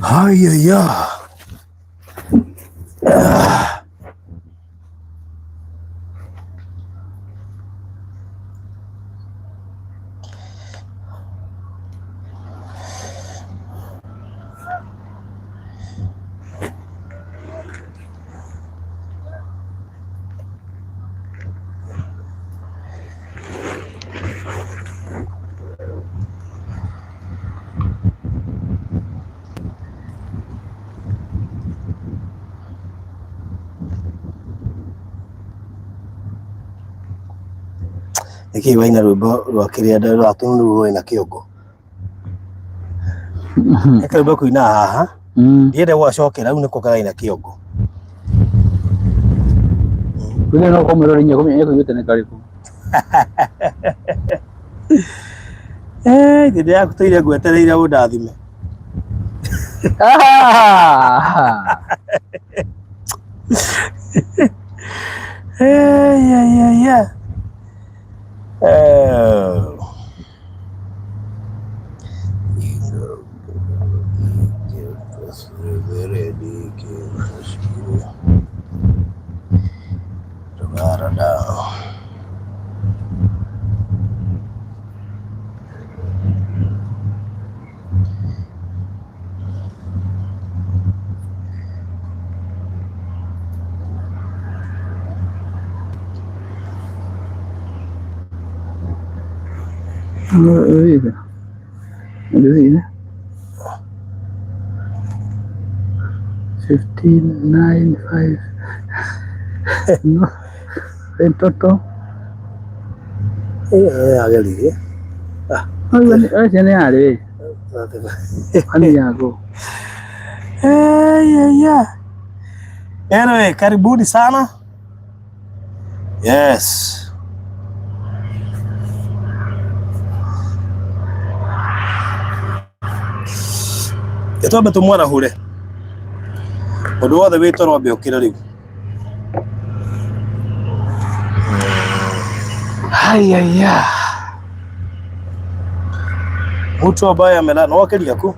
Haya. Nĩkĩ waina rwĩmbo rwa kĩrĩa rwa rũu rwĩna kĩongo? He karwĩmbo kũina haha ndienda gwacokera rĩu nĩko karaina kĩongo. Kwĩna no kũmwĩrora inya kũmenya kũiguĩte nĩ karĩkũ. Eh, hĩndĩ yaku tũire ngwetereire ũndathime. Ah! Eh, yeah, yeah, yeah. Eh. Cái gì cái gì nữa? 15, 9, 5. No. In total. Eh, ageririe. Acio nĩ arĩ. Ani yako. Eh, yeah, yeah. Anyway, karibuni sana. Yes. Twambe tumwarahure undu wothe wĩ toro ambe ũkĩre rĩu. Haya, mtu ambaye amelala no wakeria ku.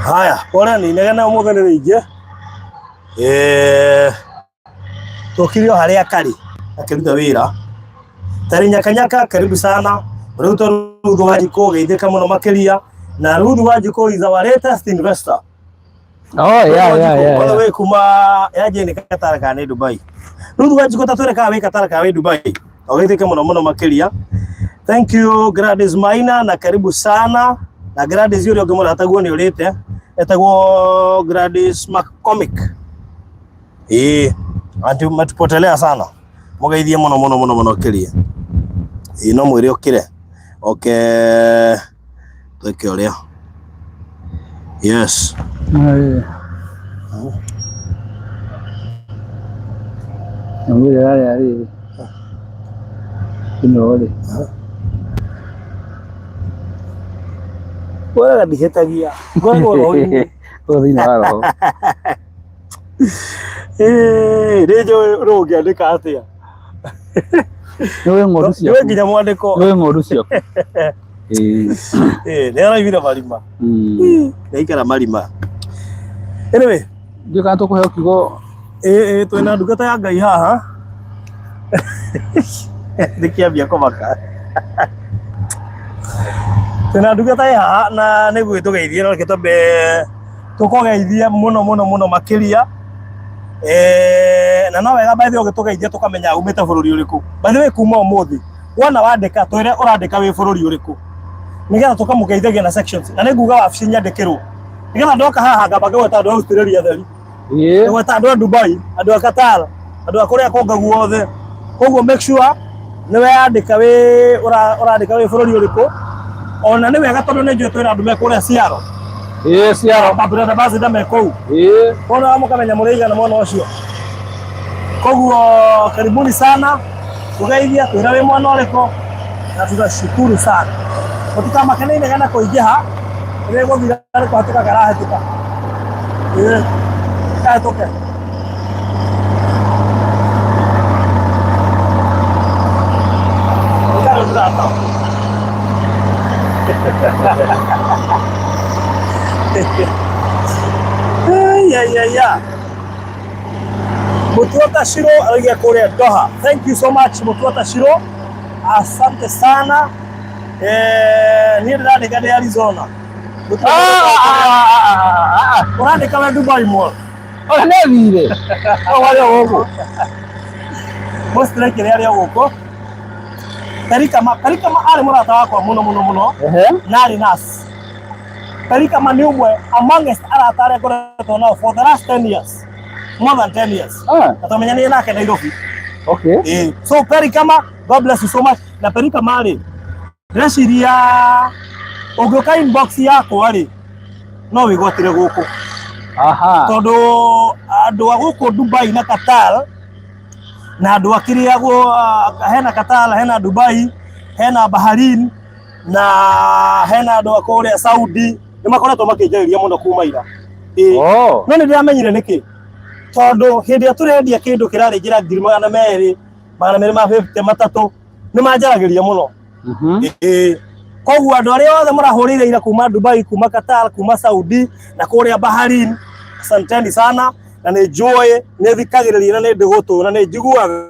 Haya, pole ni inegene umuthi nĩ rĩingĩ. Eh, tũkire o harĩa karĩ akĩruta wĩra. Tarĩ nyakanyaka, karibu sana. Rĩu to Ruth Wanjikũ geithĩka mũno makĩria. Na Ruth Wanjikũ is our latest investor. Oh, yeah, yeah, yeah. All the way kuma yaje nĩ Qatar kana nĩ Dubai. Ruth Wanjikũ ta twĩre kana wĩ Qatar kana wĩ Dubai. Ũgeithĩke mũno mũno makĩria. Thank you Gladys Maina na karibu sana. Na Gladys ũrĩa ũngĩ mũrataguo nĩ ũrĩte. Etagwo Gladys McCormick. Ĩĩ, anti matupotelea sana. Mũgeithie mũno mũno mũno mũno makĩria. Ĩĩ no mwĩre ũkĩre oke twĩke ũrĩa. Yes. Nyamũ ĩrĩa yarĩa rĩrĩ ĩno rĩ Wega ndihĩtagia. Ngoragwo roho-inĩ. Ũyũ thĩinĩ wa roho. Ĩĩ, nĩ njũĩ rũngĩandĩka atĩa. Nĩũĩ ng'ondu Njũĩ ciaku. nginya mwandĩko. Nĩũĩ ng'ondu ciaku. Ĩĩ. Ĩĩ, nĩ araimire marima. Ndaikara marima. Anyway, Ndiũĩ kana tũkũheo kiugo ĩĩ ĩĩ twĩna ndungata ya Ngai haha. Nĩkĩambia kũmaka. Twĩna ndungata ĩ haha na nĩguo ĩtũgeithie no reke twambe tũkũgeithie mũno mũno mũno makĩria. Eh, na no wega by the way ũgĩtũgeithia tũkamenya umĩte bũrũri ũrĩkũ. By the way kuma ũmũthĩ wona wandĩka twĩre ũrandĩka wĩ bũrũri ũrĩkũ nĩgetha tũkamũgeithagia na sections na nĩ nguga wabici nyandĩkĩrwo nĩgetha ndoka haha ngamba ngĩgweta andũ a Australia theri Ĩĩ. ngweta andũ a Dubai andũ a Qatar andũ a kũrĩa kũngĩ guothe koguo make sure nĩ weyandĩka wĩ ũrandĩka wĩ bũrũri ũrĩkũ ona nĩ wega tondũ nĩ njũĩ twĩna andũ me kũrĩa Ciaro Ĩĩ Ciaro. Brand ambassador me kũu Ĩĩ. Ona mũkamenya mũrĩ igana mwena ũcio. Koguo karibuni sana, tugeithia twĩra wĩ mwena ũrĩkũ na tutashukuru sana. Mũtikamake nĩ inegene kũingĩha, rĩgũthira nĩ kũhetũka karahĩtũka. Ĩĩ, kahĩtũke. Ai, ai, ai, ai. Mutua Tashiro arauga kũrĩa Doha. Thank you so much Mutua Tashiro. Asante sana. Eh, niĩ ndĩrandĩka ndĩ Arizona. Mutua Ũrandĩka we Dubai Mall. Ona nĩ athire. Hau harĩa gũkũ. Most likely arĩ o gũkũ. Perikama, Perikama arĩ mũrata wakwa mũno mũno mũno Ehe. na arĩ nurse. Perikama nĩ ũmwe amongst arata arĩa ngoretwo nao for the last 10 years. More than 10 years. Ah, Na twamenyanire nake Nairobi. okay. Eh, so Perikama, God bless you so much. Na Perikama rĩ, ndĩreciria ũngĩũka inbox yakwa rĩ, no wĩgwatĩre gũkũ. Aha. Tondũ andũ a gũkũ Dubai na Qatar na andũ a kĩrĩa hena Qatar, hena Dubai, hena Bahrain na hena andũ a kũrĩa Saudi nĩ makoretwo makĩnjarĩria mũno kuma ira. Ĩĩ. Oh. No nĩ ndĩramenyire nĩkĩ tondũ hĩndĩ ĩrĩa tũrendia kĩndũ kĩrarĩ ngiri magana merĩ magana merĩ ma 50 matatũ nĩ manjaragĩria mũno. Ĩĩ. Koguo andũ arĩa othe mũrahũrĩire ira kuma Dubai, kuma Qatar, kuma Saudi na kũrĩa Bahrain, asanteni sana na nĩ njũĩ nĩ thikagĩrĩria na nĩ ndĩ gũtũ na nĩ njiguaga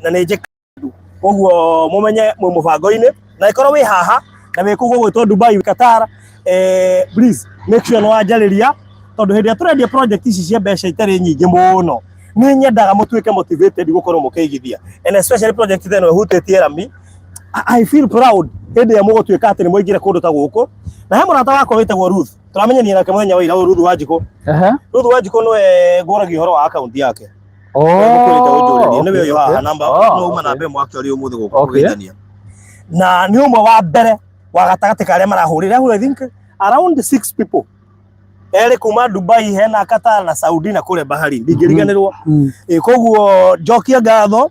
na nĩ njĩkaga koguo mũmenye mwĩ mũbango-inĩ na ĩkorwo wĩ haha na wĩ kũu gũgwĩtwo Dubai Qatar, please make sure nĩ wanjarĩria tondũ hĩndĩ ĩrĩa tũrendia project ici cia mbeca itarĩ nyingĩ mũno nĩ nyendaga mũtuĩke motivated gũkorwo mũkĩigithia and especially project ta ĩno ĩhutĩtie rami. I feel proud hĩndĩ ĩrĩa mũgũtuĩka atĩ nĩ mwaingĩra kũndũ ta gũkũ na he mũrata wakwa wĩtagwo Ruth tũramenyania nake mũthenya wa ira ũyũ Ruth Wanjikũ. Ehe. Ruth Wanjikũ nĩwe ngũragia ũhoro wa account yake. Oh. Mũkwĩrĩte ũnjũrĩrie nĩwe ũyũ haha namba Oh, no uma okay. namba ĩmwe akĩoria ũmũthĩ gũkũ Okay. kũgeithania na nĩ ũmwe wa mbere wa gatagatĩ ka arĩa marahũrĩra ahũra I think around six people erĩ kuma Dubai hena Qatar na Saudi na kũrĩa Bahrain ndingĩriganĩrwo. Ĩ, koguo njokia ngatho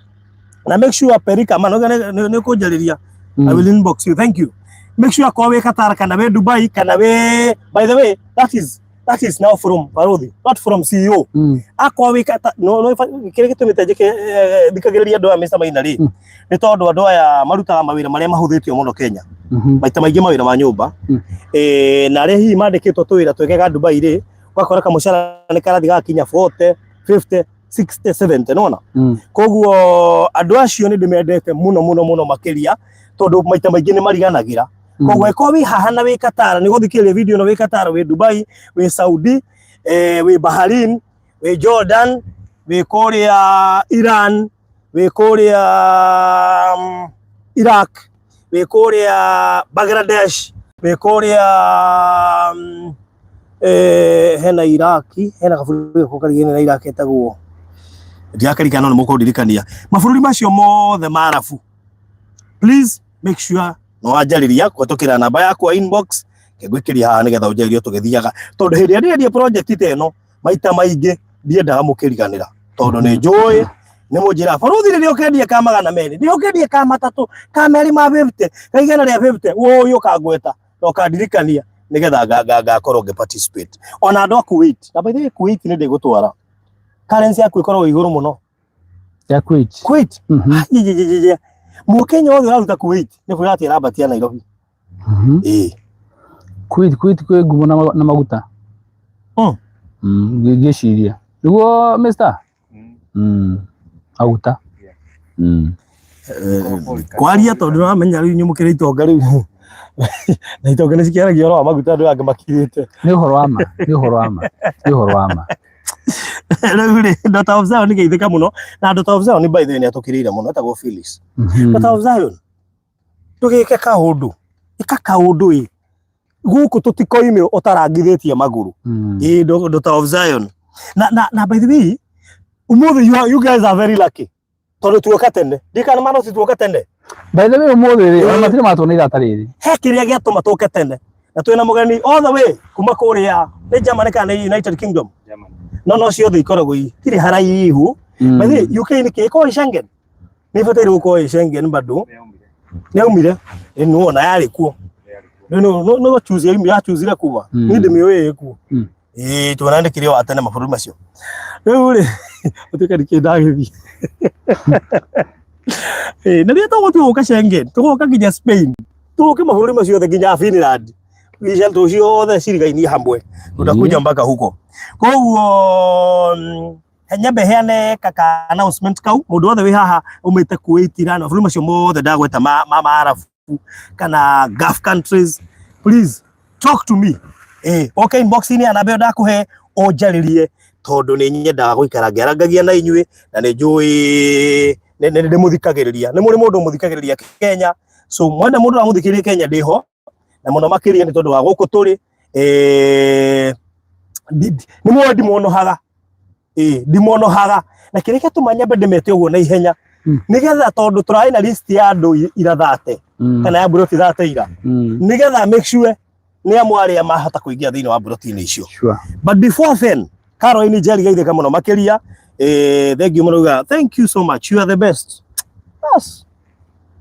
na make sure Perika man nĩ ũkũnjarĩria. I will inbox you, thank you. Make sure korwo wĩ Qatar kana wĩ Dubai kana wĩ, by the way, that is now from Barothi, not from CEO. Akorwo wĩ Qatar no no kĩrĩa gĩtũmĩte njĩke thikagĩrĩria andũ aya Mr. Maina rĩ nĩ tondũ andũ aya marutaga mawĩra marĩa mahũthĩtio mũno Kenya maita maingĩ mawĩra ma nyũmba. Na arĩa hihi mandĩkĩtwo tũwĩra twegega Dubai rĩ ũgakora kamũcara nĩ karathiĩ gagakinya 40 50 60 70 nona. Koguo andũ acio nĩ ndĩmendete mũno mũno mũno makĩria tondũ maita maingĩ nĩ mariganagĩra. Koguo ĩkorwo wĩ haha na wĩ Qatar nĩ gũthikĩrĩria video ĩno wĩ Qatar wĩ Dubai wĩ Saudi wĩ Bahrain wĩ Jordan wĩ kũrĩa Iran wĩ kũrĩa Iraq wĩ kũrĩa Bangladesh wĩ kũrĩa hena Iraki hena kabũrũri gako karigainie na Iraq etagwo Ndirakarikana no nĩ mũkũndirikania mabũrũri macio mothe ma Arabu. Please make sure no wanjarĩria kũhetũkĩra namba yakwa inbox ngwĩkĩria haha nĩgetha ũnjarĩrie tũgĩthiaga, tondũ hĩndĩ ĩrĩa ndĩrendia project ta ĩno maita maingĩ ndiendaga mũkĩriganĩra, tondũ nĩ njũĩ nĩ mũnjĩra baruthi rĩrĩa ũkendia ka 200, nĩ ũkendia ka 3, ka 2 ma 50, ka 150, wũi ũkangweta na ũkandirikania nĩgetha ngakorwo ngĩ participate. Ona andũ a Kuwait, na by the way Kuwait nĩ ndĩgũtwara currency yaku ĩkoragwo igũrũ mũno. Ya Kuwait. Kuwait. Mũkenya wothe ũraruta Kuwait nĩ kuga atĩ arambatia Nairobi. Ĩĩ. Kuwait kwĩ ngumo na maguta. Ngĩciria nĩguo mister. Maguta. Kwaria tondũ nĩwamenya rĩu inyuĩ mũkĩrĩ itonga rĩu na itonga nĩ cikĩaragia ũhoro wa maguta andũ angĩ makirĩte. Nĩ ũhoro wa ma, nĩ ũhoro wa ma, nĩ ũhoro wa ma. Rĩu rĩ, Daughter of Zion nĩgeithĩka mũno na Daughter of Zion by the way nĩ atũkĩrĩire mũno, etagwo Phyllis. Daughter of Zion, ndũgĩke kaũndũ, ĩka kaũndũ ĩ gũkũ tũtikoime ũtarangithĩtie magũrũ. Ĩ Daughter of Zion, na by the way ũmũthĩ you guys are very lucky tondũ tuoka tene, ndikana mano tuoka tene. By the way ũmũthĩ rĩ, ona matirĩ matuona irata rĩrĩ. He kĩrĩa gĩatũma tũke tene na twĩna mũgeni all the way kuma kũrĩa nĩ Germany kana nĩ United Kingdom, no ciothe ikoragwo itirĩ haraihu. By the way, UK nĩ kĩ ĩkoragwo ĩ Schengen, nĩ ĩbataire gũkorwo ĩ Schengen bado nĩ aumire ĩ nĩ wona yarĩ kuo nĩ no no choose ya choose kuma. Niĩ ndĩmĩũĩ ĩ kuo. Ĩĩ, tuona nĩ kĩrĩa wa tene mabũrũri macio. Rĩu rĩ, ũtuĩke nĩ kĩ ndagĩthiĩ. Ĩĩ, na rĩrĩa tũgũtua gũka Schengen, tũgoka nginya Spain, tũke mabũrũri macio othe nginya Finland. Icio ciothe cirigainie hamwe. Tutakuja mpaka huko. Koguo nyambe heane kaka announcement kau mũndũ wothe wĩ haha umĩte Kuwait, Iran, mabũrũri macio mothe ndagweta ma Arabu kana Gulf countries, please talk to me. Okay, inbox-inĩ ya namba ĩyo ndakũhe ũnjarĩrie, tondũ nĩ nyendaga gũikara ngĩarangagia na inyuĩ na nĩ njũĩ nĩ ndĩmũthikagĩrĩria, nĩ mũrĩ mũndũ ũmũthikagĩrĩria Kenya, so mwenda mũndũ ũramũthikĩrĩria Kenya ndĩho na mũno makĩria nĩ tondũ wa gũkũ tũrĩ nĩ muoĩ ndimonohaga, ndimonohaga na kĩrĩa gĩatũma nyambe ndĩmete ũguo na ihenya nĩgetha tondũ tũrarĩ na list ya andũ irathate kana ya mburoti thate ira nĩgetha make sure nĩ amwe arĩa mahota kũingĩra thĩinĩ wa mburoti-inĩ icio. But before then, Caroline Njeri, geithĩka mũno makĩria. Thank you mũno, thank you so much, you are the best. Yes.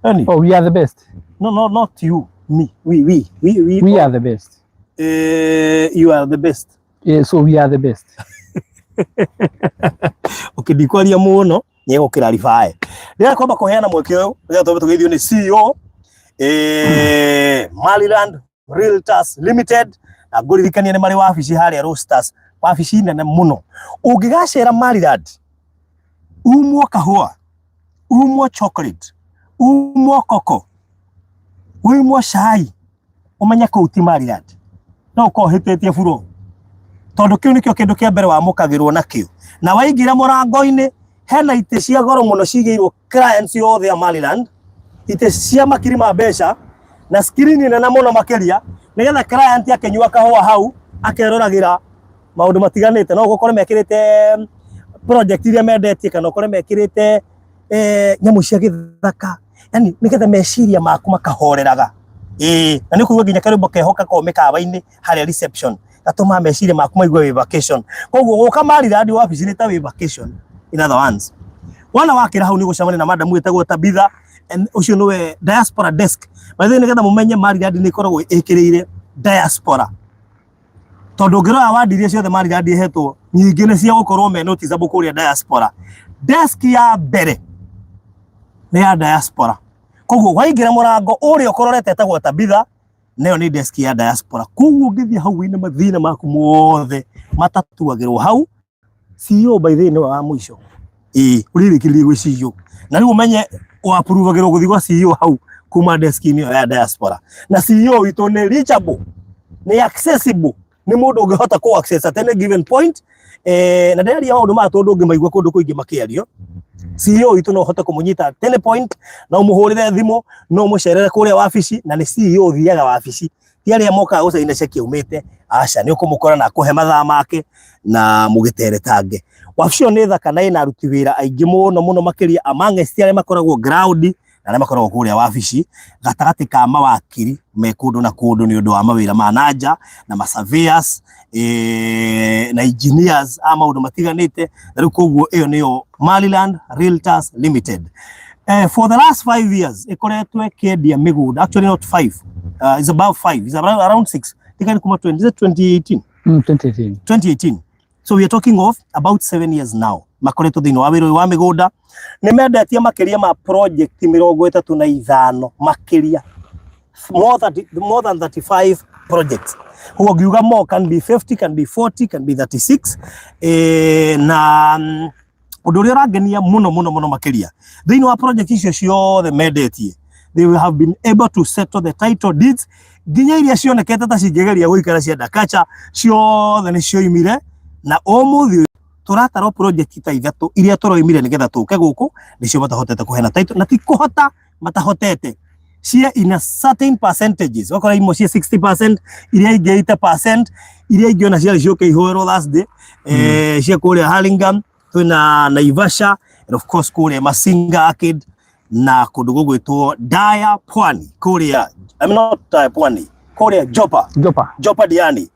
Any. Oh, we are the best. No, not you, me, we. We are the best. You are the best. Yeah, so we are the best. Okay, ndikwaria mũno nĩ egũkĩra ribae rĩrĩa kwamba kũheana mweke ũyũ nĩgetha twambe tũgeithio nĩ CEO Maryland Realtors Limited, na ngũririkania nĩ marĩ wabici harĩa Roasters, wabici nene mũno. Ũngĩgacera Maryland umwo kahũa, umwo chocolate, umwo koko, umwo cai, ũmenye kũu ti Maryland, no ũkorwo ũhĩtĩtie buro, tondũ kĩu nĩkĩo kĩndũ kĩa mbere wamũkagĩrwo nakĩo. Na waingĩra mũrango-inĩ hena itĩ cia goro mũno cigĩirwo clients othe a Maryland, itĩ cia makiri ma mbeca na screen nene mũno makĩria, nĩgetha client akĩnyua kahũa hau akeroragĩra maũndũ matiganĩte. No ũkore mekĩrĩte project iria mendetie kana ũkore mekĩrĩte nyamũ cia gĩthaka, yani nĩgetha meciria maku makahoreraga. Ĩĩ, na nĩ kũigua nginya karwĩmbo keho gakoragwo mĩkawa-inĩ harĩa reception gatũmaga meciria maku maigue wĩ vacation. Koguo gũka Maryland wabici nĩ ta wĩ vacation, in other words. Wona wakĩra hau nĩ gũcemania na madam wĩtagwo Tabitha and ũcio nĩwe diaspora desk. By the way, nĩgetha mũmenye Maryland nĩ ĩkoragwo ĩkĩrĩire diaspora, tondũ ũngĩrora ward iria ciothe Maryland ĩhetwo nyingĩ nĩ cia gũkorwo me noticeable kũrĩa diaspora. Desk ya mbere nĩ ya diaspora, koguo waingĩra mũrango ũrĩa ũkũrorete etagwo Tabitha, nayo nĩ desk ya diaspora. Koguo ũngĩthiĩ hau wĩna mathĩna maku mothe matatuagĩrwo hau. CEO by the way nĩwe wa mũico, ĩĩ, ũrĩrĩkĩrĩrie gwĩ CEO, na rĩu ũmenye ũapuruvagĩrwo gũthiĩ gwa CEO hau kuma desk-inĩ ĩyo ya diaspora. Na CEO witũ nĩ reachable, nĩ accessible, nĩ mũndũ ũngĩhota kũ access at any given point. Na ndĩraria maũndũ maya tondũ ũngĩmaigua kũndũ kũingĩ makĩario. CEO witũ no ũhote kũmũnyita at any point, no ũmũhũrĩre thimũ, no ũmũcerere kũrĩa wabici, na nĩ CEO ũthiaga wabici, ti arĩa mokaga gũcaina ceki aumĩte, aca, nĩ ũkũmũkora na akũhe mathaa make na mũgĩteretange. Wabici ĩyo nĩ thaka na ĩna aruti wĩra aingĩ mũno mũno makĩria amongst arĩa makoragwo ground na arĩa makoragwo kũrĩa wabici gatagatĩ ka mawakiri me kũndũ na kũndũ nĩ ũndũ wa mawĩra ma nanja na ma surveyors na engineers a maũndũ matiganĩte. Na rĩu koguo ĩyo nĩyo Maryland Realtors Limited. For the last 5 years ĩkoretwo ĩkĩendia mĩgũnda, actually not 5, it's about 5, it's around 6, tigani kuma 20, is it 2018? 2018. 2018. So we are talking of about 7 years now. Makoretwo thĩinĩ wa wĩra ũyũ wa mĩgũnda. Nĩ mendetie makĩria ma project 35 makĩria. More than 35 projects. Ũguo ngiuga more can be 50, can be 40, can be 36. Na ũndũ ũrĩa ũrangenia mũno mũno mũno makĩria thĩinĩ wa project icio ciothe mendetie, they will have been able to settle the title deeds nginya iria cionekete ta cingĩgeria gũikara cia Dakacha ciothe nĩ cioimire. Na ũmũthĩ ũyũ tũratarwo project ta ithatũ iria tũroimire nĩgetha tũke gũkũ nĩcio matahotete kũheana title, na ti kũhota matahotete, cia in a certain percentages, wakora imwe cia 60%, iria ingĩ 80%, iria ingĩ ona ciarĩ ciũke ihoerwo Thursday, cia kũrĩa Hurlingham, twĩna Naivasha and of course kũrĩa Masinga Arcade na kũndũ gũgwĩtwo Daya Pwani kũrĩa, I mean not Daya Pwani, kũrĩa Jopa. Jopa. Jopa Diani.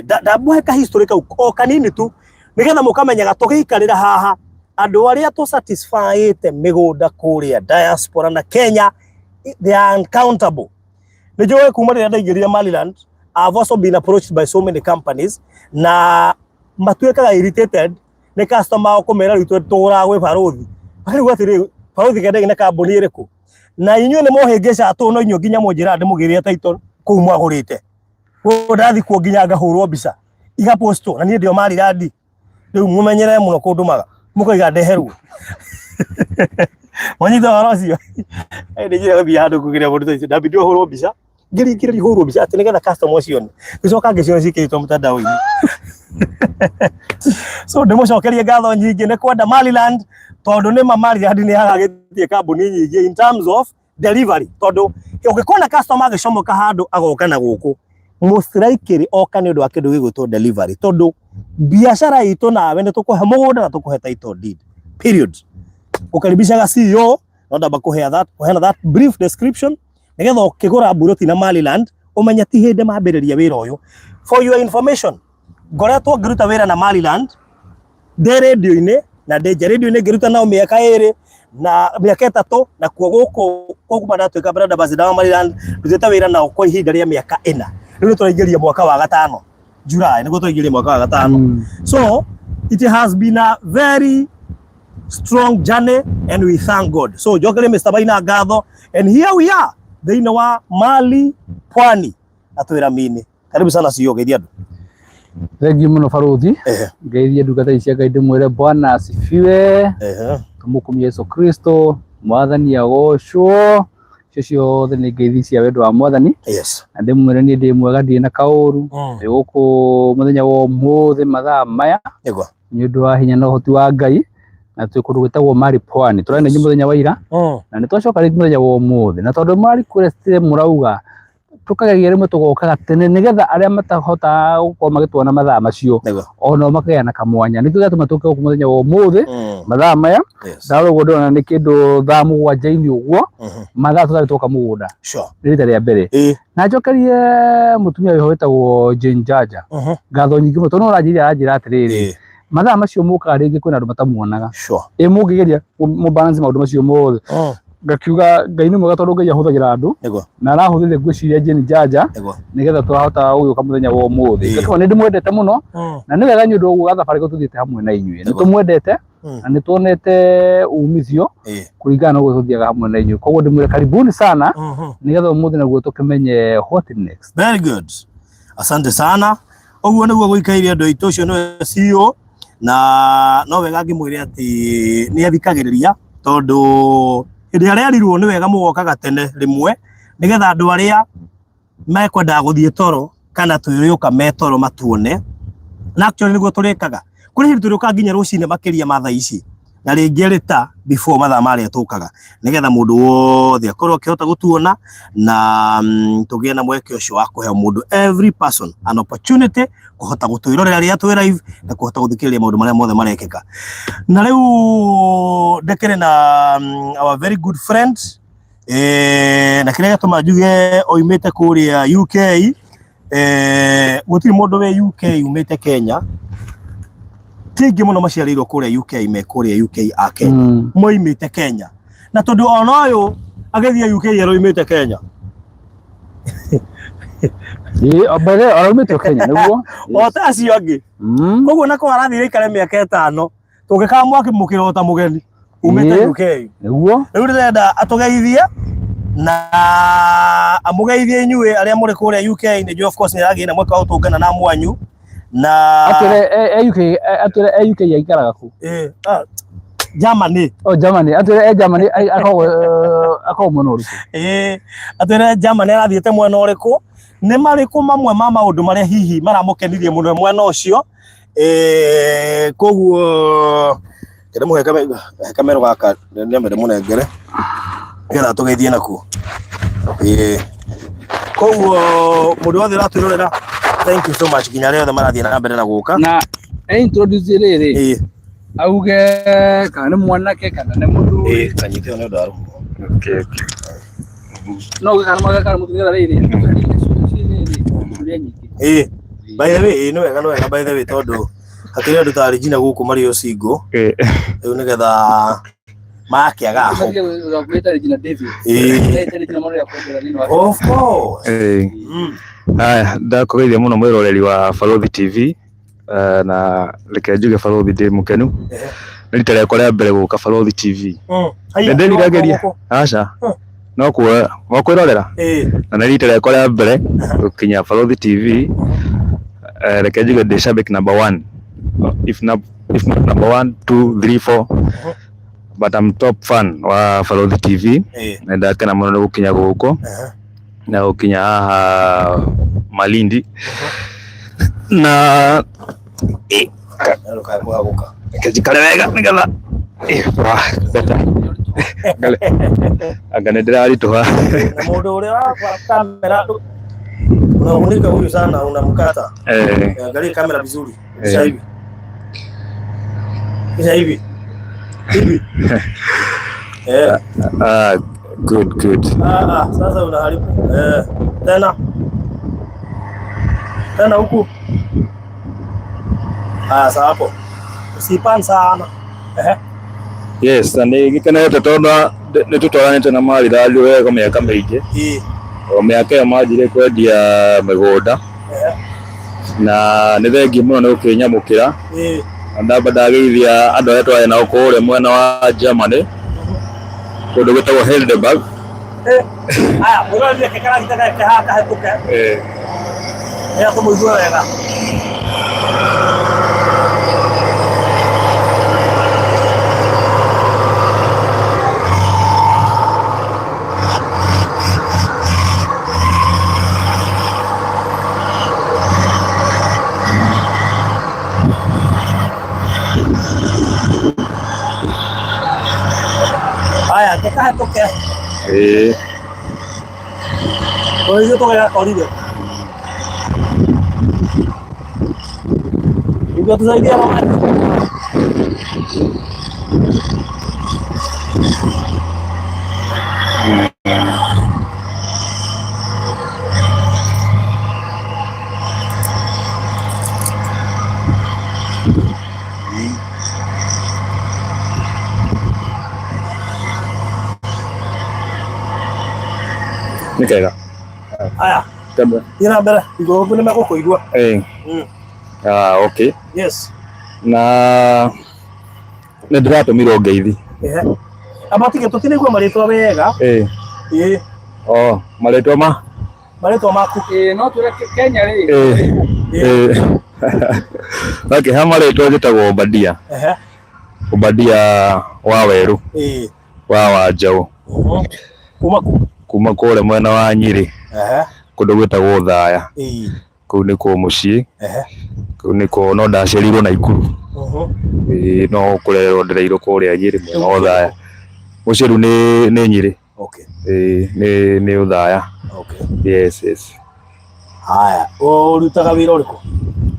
Ndamũhe ka history kau o kanini tu nigetha mũkamenyaga tũgĩikarĩra haha andũ arĩa tũ satisfyĩte mĩgũnda kũrĩa diaspora na Kenya, they are uncountable. Nĩ njũĩ kuma rĩrĩa ndaingĩrire Maryland, I've also been approached by so many companies na matuĩkaga irritated nĩ customer ao kũmera rĩu tũgũraga gwĩ barũthi. Makarigwo atĩrĩ, barũthi kendegi na kambuni ĩrĩkũ? Na inyuĩ nĩ mũhĩngĩcaga tũ no inyuĩ nginya mũnjĩraga ndĩmũgĩrĩre title kũu mwagũrĩte. Koguo ndathi kuo nginya ngahũrwo mbica igapostwo na niĩ ndĩo Maryland. Rĩu mũmenyerere mũno kũndũmaga mũkaiga ndeherwo. Mwanyita ũhoro ũcio? Nĩ njĩra gũthiĩ handũ kũgĩra mũndũ ta ũcio ndambire hũrwo mbica ngĩringĩrĩria hũrwo mbica atĩ nĩgetha customer ũcio one, ngĩcoka ngĩciona ciĩkĩrĩtwo mtandao-inĩ. So ndĩmũcokerie ngatho nyingĩ nĩ kwenda Maryland tondũ nĩ ma Maryland nĩ yagagĩtie kambuni nyingĩ in terms of delivery, tondũ ũngĩkona customer agĩcomoka handũ agoka na gũkũ, most likely oka nĩ ũndũ wa kĩndũ gĩgwĩtwo delivery, tondũ biacara itũ nawe nĩ tũkũhe mũgũnda na tũkũhe title deed, period. Ũkaribishaga CEO no ndamba kũheana that brief description nĩgetha ũkĩgũra mburoti na Maryland ũmenye ti hĩndĩ mambĩrĩria wĩra ũyũ. For your information, ngoretwo ngĩruta wĩra na Maryland ndĩ radio-inĩ na ndĩ nja radio-inĩ ngĩruta nao mĩaka 2 na mĩaka 3, na kuo gũkũ kuma ndatuĩka brand ambassador wa Maryland ndutĩte wĩra nao kwa ihinda rĩa mĩaka 4. Rĩu nĩ tũraingĩria mwaka wa 5, July nĩguo tũraingĩria mwaka wa 5. So it has been a very strong journey and we thank God. So njokerie Mr. Maina ngatho, and here we are thĩinĩ wa Mali Pwani na twĩra mini. Karibu sana CEO, geithia andũ. Thengiũ mũno barũthi. Ngeithie ndungata ici cia Ngai, ndĩmwĩre Bwana asifiwe. Tũmũkumie Yesu Kristo, Mwathani agocwo. Icio ciothe nĩ ngeithi cia wendo wa Mwathani. Na ndĩmwĩre niĩ ndĩ mwega, ndirĩ na kaũru. Ndĩ gũkũ mũthenya wa ũmũthĩ mathaa maya nĩ ũndũ wa hinya na ũhoti wa Ngai, na twĩ kũndũ gwĩtagwo Mali Pwani. Tũrarĩ na inyuĩ mũthenya wa ira na nĩ twacoka rĩngĩ mũthenya wa ũmũthĩ, na tondũ Mali Quest mũrauga tũkageria rĩmwe tũgokaga tene nĩgetha arĩa matahotaga gũkorwo magĩtuona mathaa macio onao makagĩa na kamwanya, nĩkĩo gĩatũma tũke gũkũ mũthenya wa ũmũthĩ mathaa maya. Ndarora ũguo ndĩrona nĩ kĩndũ thaa 7-inĩ ũguo, mathaa tũtarĩ twoka mũgũnda nĩ rita rĩa mbere. Na njokerie mũtumia wĩho wĩtagwo Jane Jaja ngatho nyingĩ mũno, tondũ no ũranjĩrire aranjĩra atĩrĩrĩ, mathaa macio mũkaga rĩngĩ kwĩna andũ matamuonaga, ĩ mũngĩgeria mũbalance maũndũ macio mothe. Ngakiuga Ngai nĩ mwega tondũ Ngai ahũthagĩra andũ na arahũthĩrire ngwĩciria Jane Jaja nĩgetha twahota gũgĩũka mũthenya wa ũmũthĩ. Ngakiuga nĩ ndĩmwendete mũno na nĩ wega nĩ ũndũ wa gathabarĩ kau tũthiĩte hamwe na inyuĩ. Nĩ tũmwendete na nĩ tuonete umithio kũringana na ũguo tũthiaga hamwe na inyuĩ. Koguo ndĩmwĩre karibuni sana nĩgetha ũmũthĩ naguo tũkĩmenye what next. Very good. Asante sana. Ũguo nĩguo gũikaire andũ aitũ, ũcio nĩwe CEO na no wega ngĩmwĩre atĩ nĩ athikagĩrĩria, tondũ hĩndĩ ĩrĩa arerirwo nĩ wega mũgokaga tene rĩmwe nĩgetha andũ arĩa mekwendaga gũthiĩ toro kana twĩrĩũka me toro matuone. Na actually nĩguo tũrĩkaga, kũrĩ hĩndĩ tũrĩũkaga nginya rũcinĩ makĩria ma thaa ici. Na rĩngĩ rĩta before mathaa marĩa tũkaga, nĩgetha mũndũ wothe akorwo akĩhota gũtuona na tũgĩe na mweke ũcio wa kũhe mũndũ, every person, an opportunity kũhota gũtwĩrorera rĩrĩa twĩ live na kũhota gũthikĩrĩria maũndũ marĩa mothe marekĩka. Na rĩu ndĩkĩrĩ na our very good friend, na kĩrĩa gĩatũma njuge oimĩte kũrĩa UK, gũtirĩ mũndũ wĩ UK umĩte Kenya, ti aingĩ mũno maciarĩirwo kũrĩa UK, me kũrĩa UK a Kenya, moimĩte Kenya, na tondũ ona ũyũ agĩthiĩ UK aroimĩte Kenya. Ĩĩ, mbere araumĩte Kenya nĩguo. O ta acio angĩ. Koguo nako arathire ikare mĩaka 5, tũngĩkaga mwakĩmũkĩra o ta mũgeni umĩte UK. Nĩguo. Rĩu ndĩrenda atũgeithie na amũgeithie inyuĩ arĩa mũrĩ kũrĩa UK. Nĩ njũĩ of course nĩ aragĩa na mweke wa gũtũngana na mwanyu na Atwĩre e UK, atwĩre e UK aikaraga kũ? Germany. Oh, Germany. Atwĩre e Germany akoragwo akoragwo mwena ũrĩkũ? Atwĩre Germany arathiĩte mwena ũrĩkũ, nĩ marĩkũ mamwe ma maũndũ marĩa hihi maramũkenirie mũno mwena ũcio. Koguo ndĩmũhe kamero gaka, nyambe ndĩmũnengere nĩgetha tũgeithie nakuo. Koguo mũndũ wothe ũratwĩrorera, thank you so much, nginya arĩa othe marathiĩ na mbere na gũka. Na introduce rĩrĩ, auge kana nĩ mwanake kana nĩ mũthuri. Kanyite nĩ ũndũ wa rũhuho. Okay, okay. No uge kana mwanake kana mũthuri, nĩgetha rĩrĩ rĩrĩ nyingĩ. By the way, nĩ wega, nĩ wega, by the way, tondũ hakĩrĩ andũ ta Regina gũkũ marĩ o single rĩu, nĩgetha makĩaga ho. Of course. Haya, ndakũgeithia mũno mwĩroreri wa Barũthi TV, na reke njuge Barũthi ndĩ mũkenu, nĩ rita rĩakwa rĩa mbere gũka Barũthi TV. Haiya, Nĩ ndĩriragĩria aca no kuoya no kwĩrorera, na nĩ rita rĩakwa rĩa mbere gũkinya Barũthi TV. Reke njuge ndĩ shabiki number one, if not number one, two, three, four, but I'm top fan wa Barũthi TV. Na ndakena mũno nĩ gũkinya gũkũ na gũkinya haha Malindi na Ndũkae kũhagũka. Reke njikare wega nĩgetha wah, better. Anga nĩ ndĩraritũha. Na mũndũ ũrĩa wa kamera, unamunika huyu sana, unamkata. Angalia kamera vizuri. Kisha hivi, kisha hivi hivi. Ah, good, good. Ah, ah, sasa unaharibu. Tena tena huku. Ah, sawa hapo, usipan sana. Yes, na nĩ gĩkenete tondũ nĩ tũtwaranĩte na Maridadi wega mĩaka mĩingĩ. O mĩaka ĩyo manjire kwendia mĩgũnda, na nĩ thengiũ mũno nĩ gũkĩnyamũkĩra. Na ndamba ndageithia andũ arĩa twarĩ nao kũrĩa mwena wa Germany, kũndũ gwĩtagwo Heidelberg. Aya, mũrorire ke karagita gake haha kahĩtũke, nĩgetha tũmũigue wega. Aya, ke kahĩtũke. Ithuĩ tũgĩgakorire. Nĩguo tũcaidie Robert. Nĩ kega. Aya, Tembe. Thiĩ na mbere, igũrũ nĩ megũkũigua. Ah, okay. Yes. Na nĩ ndĩratũmirwo ngeithi. Amba tige tũtinaigua marĩtwa wega. Ĩĩ. Oh, marĩtwa ma? Marĩtwa maku. Ĩĩ, no twĩre Kenya rĩ. Okay, ha marĩtwa njĩtagwo Obadia. Obadia wa Werũ. Wa Wanjaũ. Kuma kũ? Kuma kũrĩa mwena wa Nyĩrĩ. Kũndũ gwĩtagwo Thaya. Kũu nĩkuo mũciĩ. Kũu nĩkuo, no ndaciarĩirwo Naikuru. Ĩĩ, no kũrerwo ndereirwo kũrĩa Nyĩrĩ mwena wa Othaya. Mũciĩ rĩu nĩ Nyĩrĩ. Okay. Ĩĩ, nĩ Othaya. Okay. Yes, yes. Haya, ũrutaga wĩra ũrĩkũ?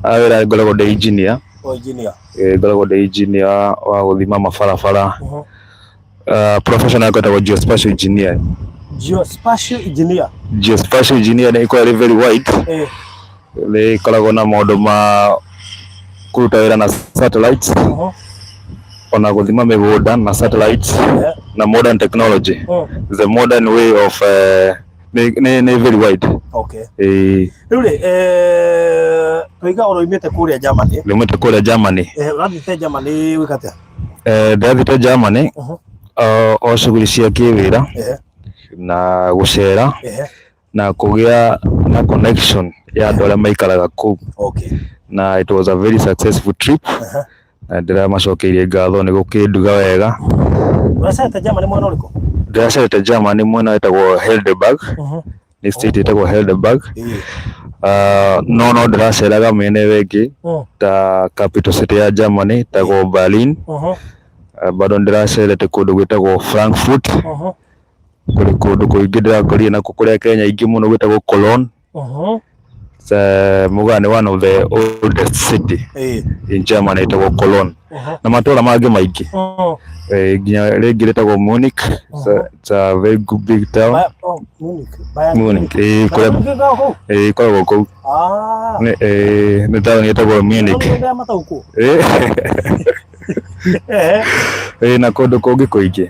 Wĩra ngoragwo ndĩ engineer. O engineer. Ĩĩ, ngoragwo ndĩ engineer wa gũthima mabarabara. Profession yakwa ĩtagwo geospatial engineer. Geospatial engineer. Geospatial engineer nĩ ĩkoragwo ĩrĩ very wide. Nĩ ĩkoragwo na maũndũ ma kũruta wĩra na satellites, ona gũthima mĩgũnda na satellites, na modern technology. The modern way of nĩ very wide. Okay. Ĩĩ. Rĩu rĩ, tũiga ũroimĩte kũrĩa Germany. Ndĩmĩte kũrĩa Germany. Ũrathiĩte Germany gwĩka atĩa? Ndathiĩte Germany o shughuli cia kĩwĩra na gũcera na kũgĩa na connection ya andũ arĩa maikaraga kũu. Okay. Na it was a very successful trip. Na ndĩramacokeirie ngatho nĩ gũkĩnduga wega. Ũracerete Germany mwena ũrĩkũ? Ndĩracerete Germany mwena wĩtagwo Heidelberg. Nĩ state ĩtagwo Heidelberg. No ndĩraceraga mĩena ĩyo ĩngĩ ta capital city ya Germany ĩtagwo Berlin. Bado ndĩracerete kũndũ gwĩtagwo Frankfurt. Kũrĩ kũndũ kũingĩ ndĩrakorire nakuo kũrĩa Kenya ingĩ mũno gwĩtagwo Cologne. Muga nĩ one of the oldest city in Germany ĩtagwo Cologne. Na matũra mangĩ maingĩ. Nginya rĩngĩ rĩtagwo Munich. It's a very good big town. Munich. Munich. Kũrĩa ĩkoragwo kũu. Nĩ taũni ĩtagwo Munich. Na kũndũ kũngĩ kũingĩ.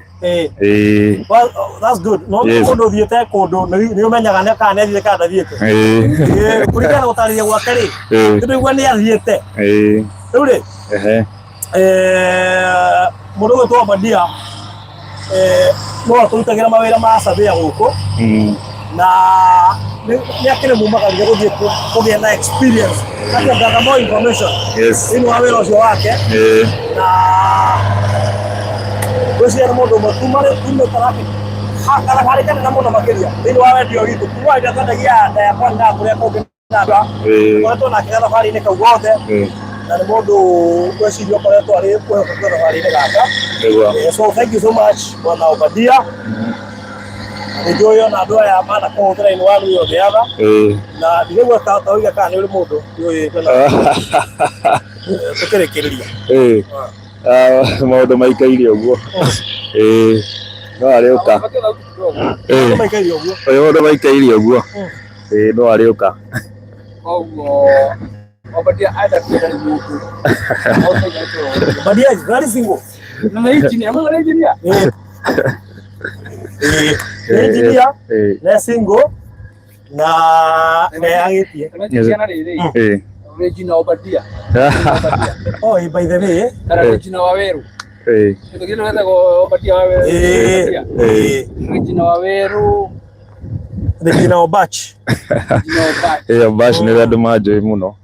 Well, that's good. No mũndũ ũthiĩte kũndũ nĩ ũmenyaga nĩ kana nĩ athiĩte kana ndathiĩte. Kũringana na gũtarĩria gwake rĩ, nĩ ndĩraigua nĩ athiĩte. Rĩu rĩ, mũndũ ũgwĩtwo Obadia no atũrutagĩra mawĩra ma surveyor gũkũ na nĩ akĩrĩ mumagaria gũthiĩ kũgĩa na experience na kũ gather more information thĩinĩ wa wĩra ũcio wake na ngwĩciria nĩ mũndũ ũmwe tumĩte nake gathabarĩ kanene mũno makĩria thĩinĩ wa wendia witũ kuma hĩndĩ ĩrĩa twendagia nda yakwa na kũrĩa kũngĩ na ngoretwo nake gathabarĩ-inĩ kau gothe na nĩ mũndũ ngwĩciria ũkoretwo arĩ mwĩhokeku gathabarĩ-inĩ gaka. So thank you so much Bwana Obadia. Nĩ njũĩ ona andũ aya manakũhũthĩra in one way or the other na ndirĩgua ta ũiga kana nĩ ũrĩ mũndũ ndiũĩ kana tũkĩrĩkĩrĩria. Maũndũ maikaire ũguo. No arĩũka. Maikaire ũguo. Maũndũ maikaire ũguo. No arĩũka. Koguo Obadia aenda kwenda nĩ mũndũ. Obadia is very single. Na nĩ engineer, mũndũ nĩ engineer. Nĩ engineer, nĩ single na nĩ agĩtie. Ciana rĩrĩ. Regina Obadia. Oh, by the way. Kana Regina Waweru. Kĩndũ kĩndũ gĩtagwo Obadia Waweru. Regina Waweru. Regina Obach. Regina Obach. Obach nĩ andũ manjũĩ mũno.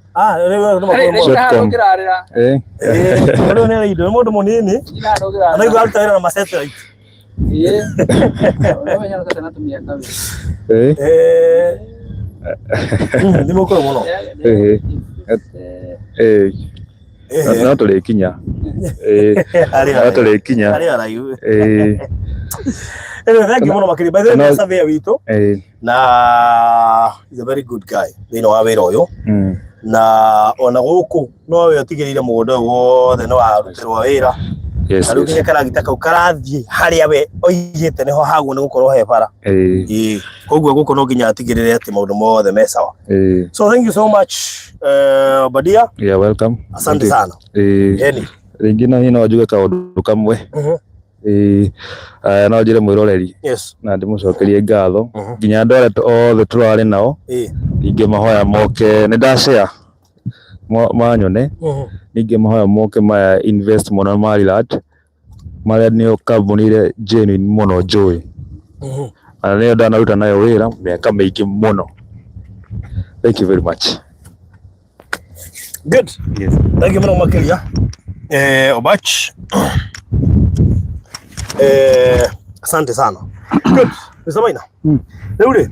Rĩu nĩ indo nĩ mũndũ mũnini anaigua aruta wĩra na ma satellite. Nĩ mũkũrũ mũno. No tũrĩkinya. No tũrĩkinya. Harĩ haraihu. Anyway, thank you mũno makĩria. By the way, nĩ surveyor witũ na is a very good guy thĩinĩ wa wĩra ũyũ na ona gũkũ no we ũtigĩrĩire mũgũnda ũyũ wothe nĩ warutĩrwo wĩra. Na rĩu nginya karagita kau karathiĩ harĩa we oigĩte nĩho hagwo nĩ gũkorwo he bara. Koguo gũkũ no nginya atigĩrĩre atĩ maũndũ mothe me sawa. So thank you so much Obadia. You're welcome. Asante sana. Rĩngĩ na niĩ no njuge kaũndũ kamwe. No njĩre mwĩroreri na ndĩmũcokerie ngatho nginya andũ arĩa othe tũrarĩ nao ingĩmahoya moke nĩ ndashare manyone ningĩmahoya moke maya invest mũno Maryland. Marĩa nĩyo kambuni ĩrĩa genuine mũno njũĩ na nĩyo ndanaruta nayo wĩra mĩaka mĩingĩ mũno. Thank you very much. Good. Yes. Thank you mũno makĩria. Obach. Asante sana. Good. Mr. Maina. Rĩu rĩ,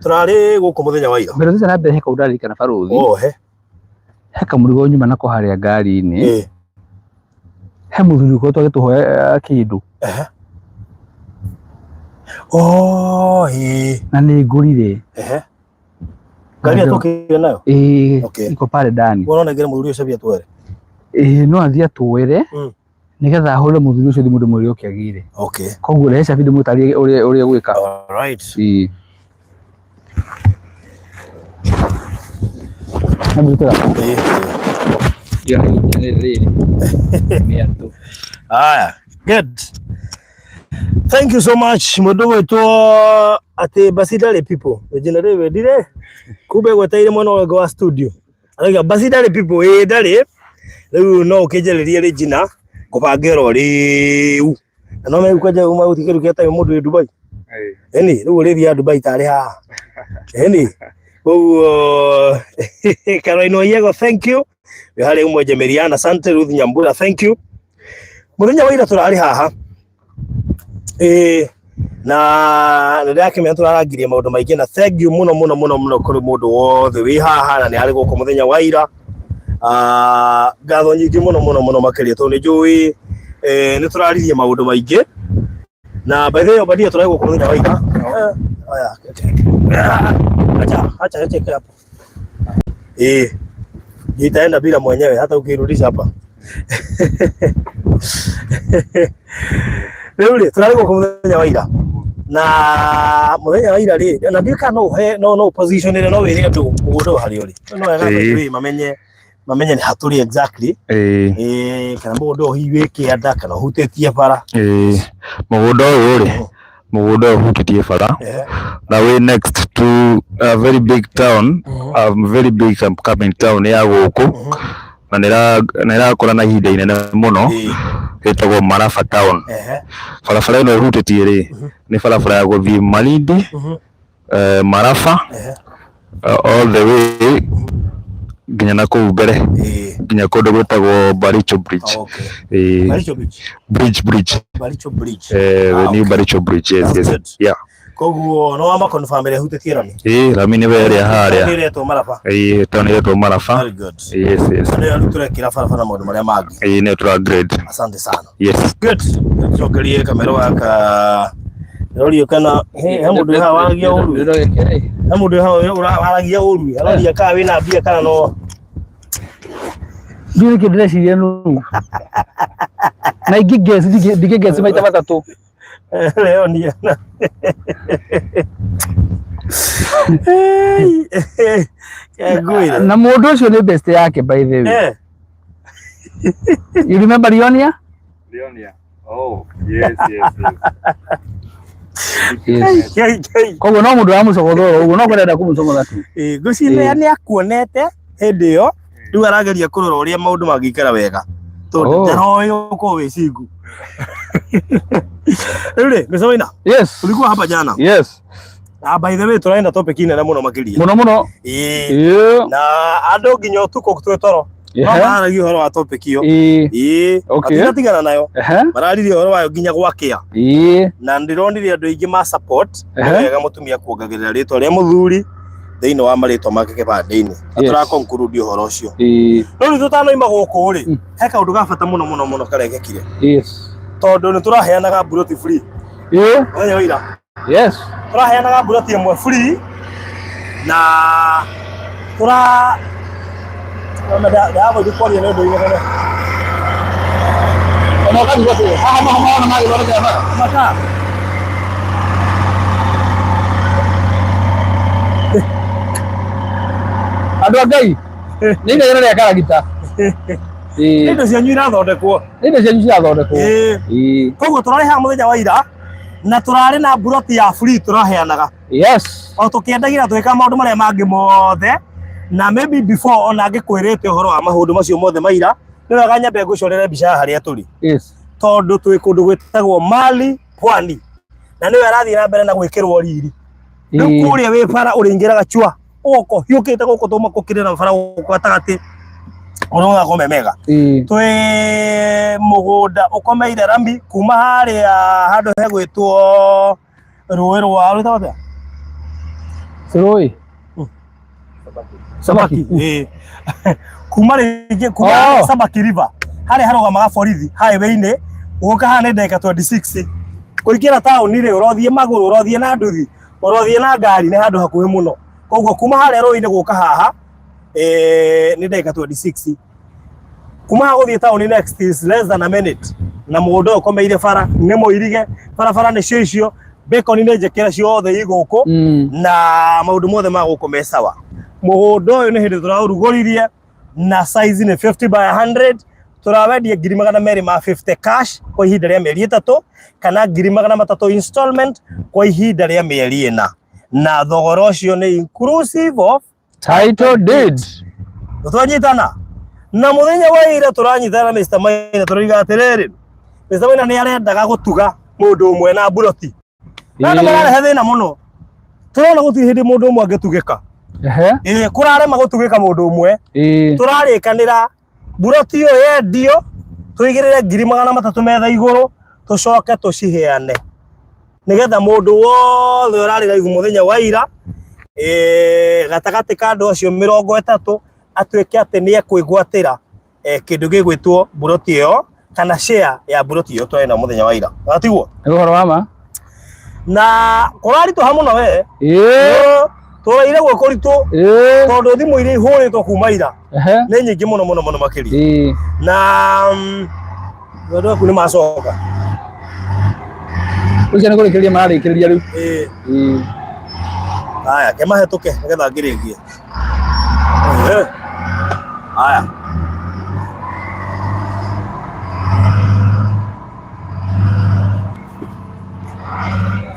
tũrarĩ gũkũ mũthenya wa ira. Mbere tũthiĩ na mbere he kaũndũ ndarĩrĩkana barũthi. Oh, he. He kamũrigo nyuma nako harĩa ngari-inĩ. He mũthuri ũkoretwo agĩtũhoya kĩndũ. Ehe. Oh, ĩĩ. Na nĩ ngũrire. Ehe. Ngari ĩyo tũkire nayo? Ĩĩ. Okay. Iko pale ndani. Wona nengere mũthuri ũcio cabi atware. Ĩĩ, no athiĩ atwere nĩgetha ahũrĩre mũthuri ũcio thimũ ndĩmwĩre oke agĩre. Okay. Koguo rehe cabi ndĩmũtarĩrie ũrĩa egwĩka. All right. Ĩĩ. Nĩngũrutĩra. Ĩĩ. Mĩatũ. Haya. Good. Thank you so much mũndũ gwĩtwo atĩ basi ndarĩ people jina rĩu wendire kumbe gweteire mwena ũrĩa wa studio arauga basi ndarĩ people ĩĩ ndarĩ rĩu no ũkĩnjarĩrie rĩ jina ngũbange oro rĩu na no megũkwenja uma gũtirĩ kĩndũ kĩa time mũndũ wĩ Dubai ĩni rĩu ũrĩthiaga Dubai tarĩ haha ĩni koguo Caroline Oyiego, thank you wĩ harĩa Umoja Meriana, asante. Ruth Nyambura, thank you. Mũthenya wa ira tũrarĩ haha, ĩĩ, na nĩ ndĩrakĩmenya tũrarangirie maũndũ maingĩ, na thank you mũno mũno mũno mũno kũrĩ mũndũ wothe wĩ haha na nĩ arĩ gũkũ mũthenya wa ira. Ah, ngatho nyingĩ mũno mũno mũno makĩria tondũ nĩ njũĩ nĩ tũraririe maũndũ maingĩ. Na by the way, Obadia, tũrarĩ gũkũ mũthenya wa ira. Aya, acha acha acha ikae hapo. Itaenda bila mwenyewe hata ukirudisha hapa. Rĩu rĩ, tũrarĩ gũkũ mũthenya wa ira, na mũthenya wa ira rĩ, na ndiũĩ kana no ũhe no position ĩrĩa no wĩre andũ mũgũnda ũyũ harĩa ũrĩ, no wega andũ mamenye nĩ hatũrĩ exactly. Kana mũgũnda ũyũ hihi wĩ kĩanda kana ũhutĩtie bara? Ĩĩ, mũgũnda ũyũ rĩ, mũgũnda ũyũ ũhutĩtie bara na wĩ next to a very big town, a very big upcoming town ya gũkũ na nĩ ĩrakũra na ihinda inene mũno, ĩtagwo Maraba town. Barabara ĩno ĩhutĩtie rĩ, nĩ barabara ya gũthiĩ Malindi, Maraba, all the way nginya na kũu mbere, nginya kũndũ gwĩtagwo Baricho Bridge. Ĩĩ. Baricho Bridge. Bridge. Baricho Bridge. The new Baricho Bridge, yes. That's good. Koguo no wamba confirm ĩrĩa ĩhutĩtie rami. Ĩĩ, rami nĩwe ĩrĩa harĩa. Nĩ ĩretwo Maraba. Ĩĩ, town ĩretwo Maraba. Very good. Yes. Nĩyo rĩu tũrekĩra barabara na maũndũ marĩa mangĩ. Ĩĩ, nĩyo tũra grade. Asante sana. Yes. Good. Tucokerie kamera gaka rorio kana he mũndũ wĩ haha waragia ũru, he mũndũ wĩ haha waragia ũru, aroria kana wĩna mbia kana no. Ndiũĩ nĩkĩ ndĩreciria nũ na ingĩ guess, ndingĩ guess maita matatũ. Leo ni ana ngwĩre. Na mũndũ ũcio nĩ best yake, by the way. You remember Leonia? Leonia. Oh, yes. Yes. Kei, kei. Koguo no mũndũ aramũcogotha ũguo, no kwenda kũmũcogotha tu. Ngwĩciria nĩ akuonete hĩndĩ ĩyo, rĩu arageria kũrora ũrĩa maũndũ mangĩikara wega tondũ ndaroĩ ũkorwo wĩ single. Rĩu rĩ, Mr. Maina, tulikuwa hapa jana. Ah, by the way, tũrarĩ na topic nene mũno makĩria. Mũno mũno. Na andũ nginya ũtukũ twĩ toro no mararagia ũhoro wa topic ĩyo. Ĩĩ, matinatigana nayo, mararirie ũhoro wayo nginya gwakĩa. Na ndĩronire andũ aingĩ ma support nĩ wega mũtumia kuongagĩrĩra rĩtwa rĩa mũthuri thĩinĩ wa marĩtwa make kĩbandĩ-inĩ, na tũra conclude ũhoro ũcio. No rĩu tũtanoima gũkũ rĩ, he kaũndũ ga bata mũno mũno mũno karekĩkire, tondũ nĩ tũraheanaga mburoti free mũthenya wa ira. Tũraheanaga mburoti ĩmwe free na tũra ndagũthiĩ kwaria nĩ ũndũ inegene. Ona ũkaigua atĩ haha noho mawona magĩthondekera bara. Maka. Andũ a Ngai, nĩ inegene rĩa karagita. Indo cianyu irathondekwo. Nĩ indo cianyu cirathondekwo. Koguo tũrarĩ haha mũthenya wa ira na tũrarĩ na mburoti ya free tũraheanaga. O tũkĩendagira tũgĩka maũndũ marĩa mangĩ mothe, na maybe before ona ngĩkwĩrĩte ũhoro wa maũndũ macio mothe maira, nĩ wega nyambe ngũcorere mbica ya harĩa tũrĩ. Tondũ twĩ kũndũ gwĩtagwo Mali Pwani na nĩwe arathiĩ na mbere na gwĩkĩrwo riri. Rĩu kũrĩa wĩ bara ũrĩingĩraga chua ũgoka ũhiũkĩte gũkũ tũma kũkĩrĩra bara gũkũ gatagatĩ ũroga me mega. Twĩ mũgũnda ũkomeire rami kuma harĩa handũ hegwĩtwo rũĩ rwa rwĩtagwo atĩa? Rũĩ. Sabaki. Kuma rĩngĩ kuma Sabaki River. Harĩa harũgamaga borithi highway-inĩ, gũka haha nĩ ndagĩka 26. Kũingĩra taũni rĩ, ũrothiĩ magũrũ, ũrothiĩ na nduthi, ũrothiĩ na ngari, nĩ handũ hakuhĩ mũno. Koguo kuma harĩa rũĩ-inĩ gũka haha nĩ ndagĩka 26. Kuma haha gũthiĩ taũni next is less than a minute. Na mũgũnda ũyũ ũkomeire bara, nĩ mũirige, barabara nĩcio icio, bacon nĩ njĩkĩre ciothe i gũkũ, na maũndũ mothe ma gũkũ me sawa. Mũgũnda ũyũ nĩ hĩndĩ tũraũrugũririe na size nĩ 50 by 100. Tũrawendia 250,000 cash kwa ihinda rĩa mĩeri 3, kana 300,000 installment kwa ihinda rĩa mĩeri 4, na thogora ũcio nĩ inclusive of title deed. Twanyitana na mũthenya wa ira tũranyitana na Mr. Maina, tũroiga atĩrĩrĩ, Mr. Maina nĩ arendaga gũtuga mũndũ ũmwe na mburoti, na andũ mararehe thĩna mũno. Tũrona gũtirĩ hĩndĩ mũndũ ũmwe angĩtugĩka. Ĩĩ, kũrarema gũtugĩka mũndũ ũmwe. Tũrarĩkanĩra mburoti ĩyo yendio tũigĩrĩre 300,000 metha igũrũ, tũcoke tũciheane nĩgetha mũndũ wothe ũrarĩ live mũthenya wa ira, gatagatĩ ka andũ acio 30, atuĩke atĩ nĩ ekwĩgwatĩra kĩndũ gĩgwĩtwo mburoti ĩyo kana share ya mburoti ĩyo twarĩ na mũthenya wa ira. Gatiguo? Nĩ ũhoro wa ma. Na kũraritũha mũno we. Tũraire gwĩ kũritũ tondũ thimũ iria ihũrĩtwo kuma ira nĩ nyingĩ mũno mũno mũno makĩria. Na andũ aku nĩ macoka. Ũcio nĩ kũrĩkĩrĩria mararĩkĩrĩria rĩu. Haya, kĩmahĩtũke nĩgetha ngĩrĩkie. Haya.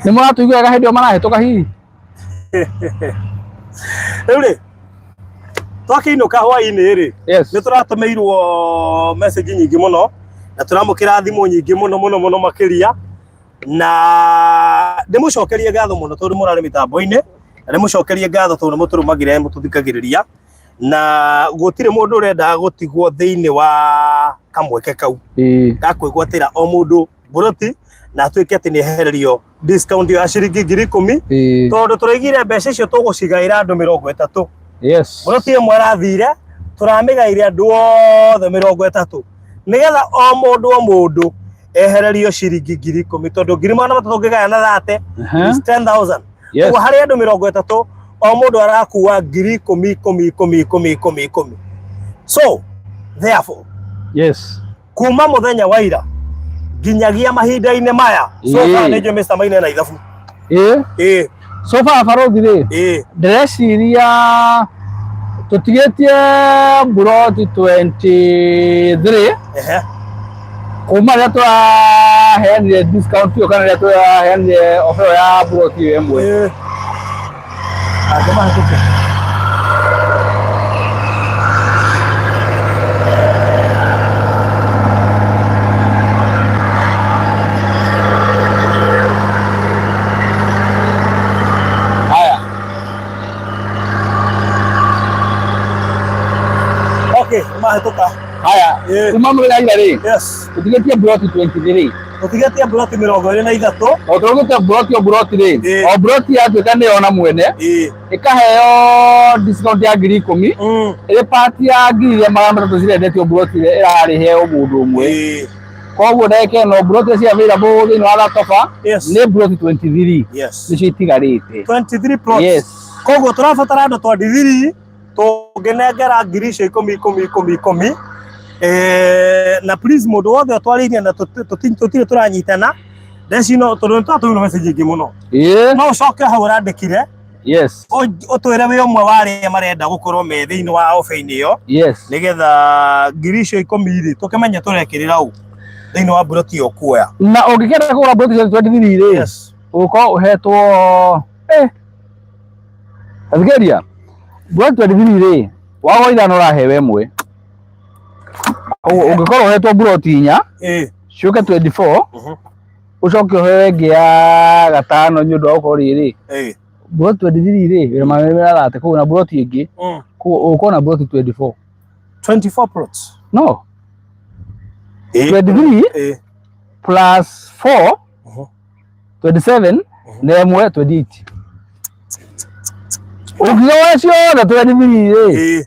Nĩ mũratũiguaga hĩndĩ ĩyo marahĩtũka hihi? Rĩu rĩ, twakĩinũka hwaĩ-inĩ rĩ, nĩ tũratũmĩirwo message nyingĩ mũno na tũramũkĩra thimũ nyingĩ mũno mũno mũno makĩria, na ndĩmũcokerie ngatho mũno tondũ mũrarĩ mĩtambo-inĩ, na ndĩmũcokerie ngatho tondũ nĩ mũtũrũmagĩrĩra, nĩ mũtũthikagĩrĩria, na gũtirĩ mũndũ ũrendaga gũtigwo thĩinĩ wa kamweke kau ga kwĩgwatĩra o mũndũ mburoti na atuĩke atĩ nĩ ehererio discount ya ciringi 10,000, tondũ tũraigire mbeca icio tũgũcigaĩra andũ 30. Mburoti ĩmwe ĩrathire tũramĩgaire andũ othe 30, nĩgetha o mũndũ o mũndũ ehererio ciringi 10,000, tondũ 300,000 ũngĩgaya na 30 is 10,000. Ũguo harĩ andũ 30, o mũndũ arakua 10,000 10 10 10 10 10. So therefore, kuma mũthenya wa ira nginyagia mahinda-inĩ maya, so far nĩ njũĩ Mr. Maina na ithabu. So far barothi rĩ, ndĩreciria tũtigĩtie mburoti 23 kuma rĩrĩa tũraheanire discount ĩyo, kana rĩrĩa tũraheanire offer ĩyo ya mburoti ĩyo ĩmwe. Angĩmahĩtũke. Haya. Okay, mahĩtũka. Haya. Kuma mũthenya ira rĩ, tũtigĩtie mburoti 23. Tũtigĩtie mburoti 23. O tũrugĩte mburoti o mburoti rĩ, o mburoti yatuĩka nĩ yona mwene, ĩkaheo discount ya 10,000, ĩrĩ part ya 300,000 cirendetio mburoti ĩrĩa ĩrarĩheo mũndũ ũmwe. Koguo ndagĩka ĩno mburoti iria ci available thĩinĩ wa Latofa nĩ mburoti 23. Nĩcio itigarĩte. 23 plots. Koguo tũrabatara andũ 23 tũngĩnengera ngiri icio ikũmi ikũmi ikũmi ikũmi. Na please mũndũ wothe ũtwarĩirie na tũtirĩ tũranyitana ndeci no tondũ nĩ twatũmirwo message nyingĩ mũno. No ũcoke hau ũrandĩkire. Ũtwĩre wĩ ũmwe wa arĩa marenda gũkorwo me thĩinĩ wa offer-inĩ ĩyo. Nĩgetha ngiri icio ikũmi rĩ, tũkĩmenye tũrekĩrĩra ũ thĩinĩ wa mburoti ĩyo kuoya. Na ũngĩkĩenda kũgũra mburoti cia 23 rĩ, ũgũkorwo ũhetwo, Thikĩrĩria, mburoti 23 rĩ, wagũra ithano ũraheo ĩmwe. Koguo ũngĩkorwo ũhetwo mburoti inya, ciũke 24, ũcoke ũheo ĩngĩ ya gatano nĩ ũndũ wa gũkorwo rĩrĩ, mburoti 23 rĩ, wĩna magana thate, koguo na mburoti ĩngĩ, koguo ũgũkorwo na mburoti 24. 24 plots. No. 23 plus 4, 27, na ĩmwe 28. Ũngĩoya ciothe 23 rĩ,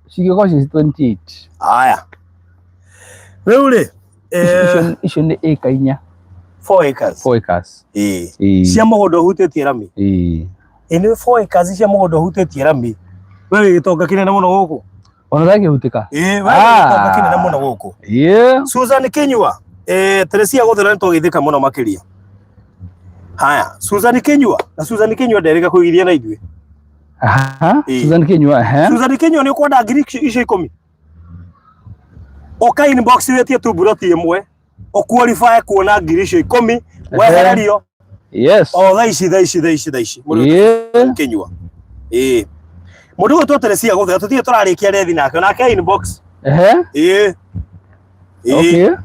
cingĩkorwo ci 28. Haya. Rĩu rĩ, Icio nĩ ĩka 4. 4 acres. 4 acres. Ĩĩ. Ĩĩ. Cia mũgũnda ũhutĩtie rami. Ĩĩ. Ĩ nĩ 4 acres cia mũgũnda ũhutĩtie rami. We wĩ gĩtonga kĩnene mũno gũkũ. Ona ndangĩhutĩka. Ĩĩ, we wĩ gĩtonga kĩnene mũno gũkũ. Ĩĩ. Susan Kinyua, Teresia Gũthera nĩ twageithĩka mũno makĩria. Haya, Susan Kinyua, na Susan Kinyua nderĩga kũigithia na ithuĩ. Aha. Ĩĩ. Susan Kinyua, ehe. Susan Kinyua nĩ ũkwenda ngiri icio 10. Ũka inbox wĩtie tu buroti ĩmwe, ũqualify kuona ngiri icio 10, wehererio Yes. o thaa ici thaa ici thaa ici thaa ici. Mũndũ Ĩĩ. Kinyua. Ĩĩ. Mũndũ ũgwĩtwo Teresia Gũthera tũtirĩ tũrarĩkia rethi nake, nake inbox. Ehe. Ĩĩ. Ĩĩ. Okay.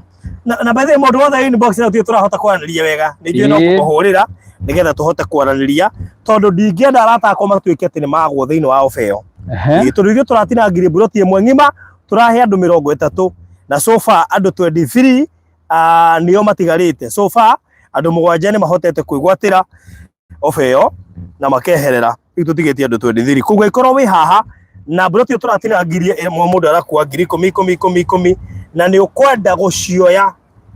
Na by the way mũndũ wothe inbox na tũtirĩ tũrahota kwaranĩria wega nĩ njũĩ no Ĩĩ. kũmũhũrĩra nĩgetha tũhote kwaranĩria tondũ ndingĩenda arata akwa matuĩke atĩ nĩ magwo thĩinĩ wa ofa ĩyo. Ehe. Ĩĩ, tondũ ithuĩ tũratinangirie mburoti ĩmwe ng'ima tũrahe andũ 30 na so far andũ 23 nĩo matigarĩte. So far andũ 7 nĩ mahotete kwĩgwatĩra ofa ĩyo na makeherera. Rĩu tũtigĩtie andũ 23. Koguo ĩkorwo wĩ haha na mburoti ĩyo tũratinangirie ĩmwe mũndũ arakua ngiri 10 10 10 10 na nĩ ũkwenda gũcioya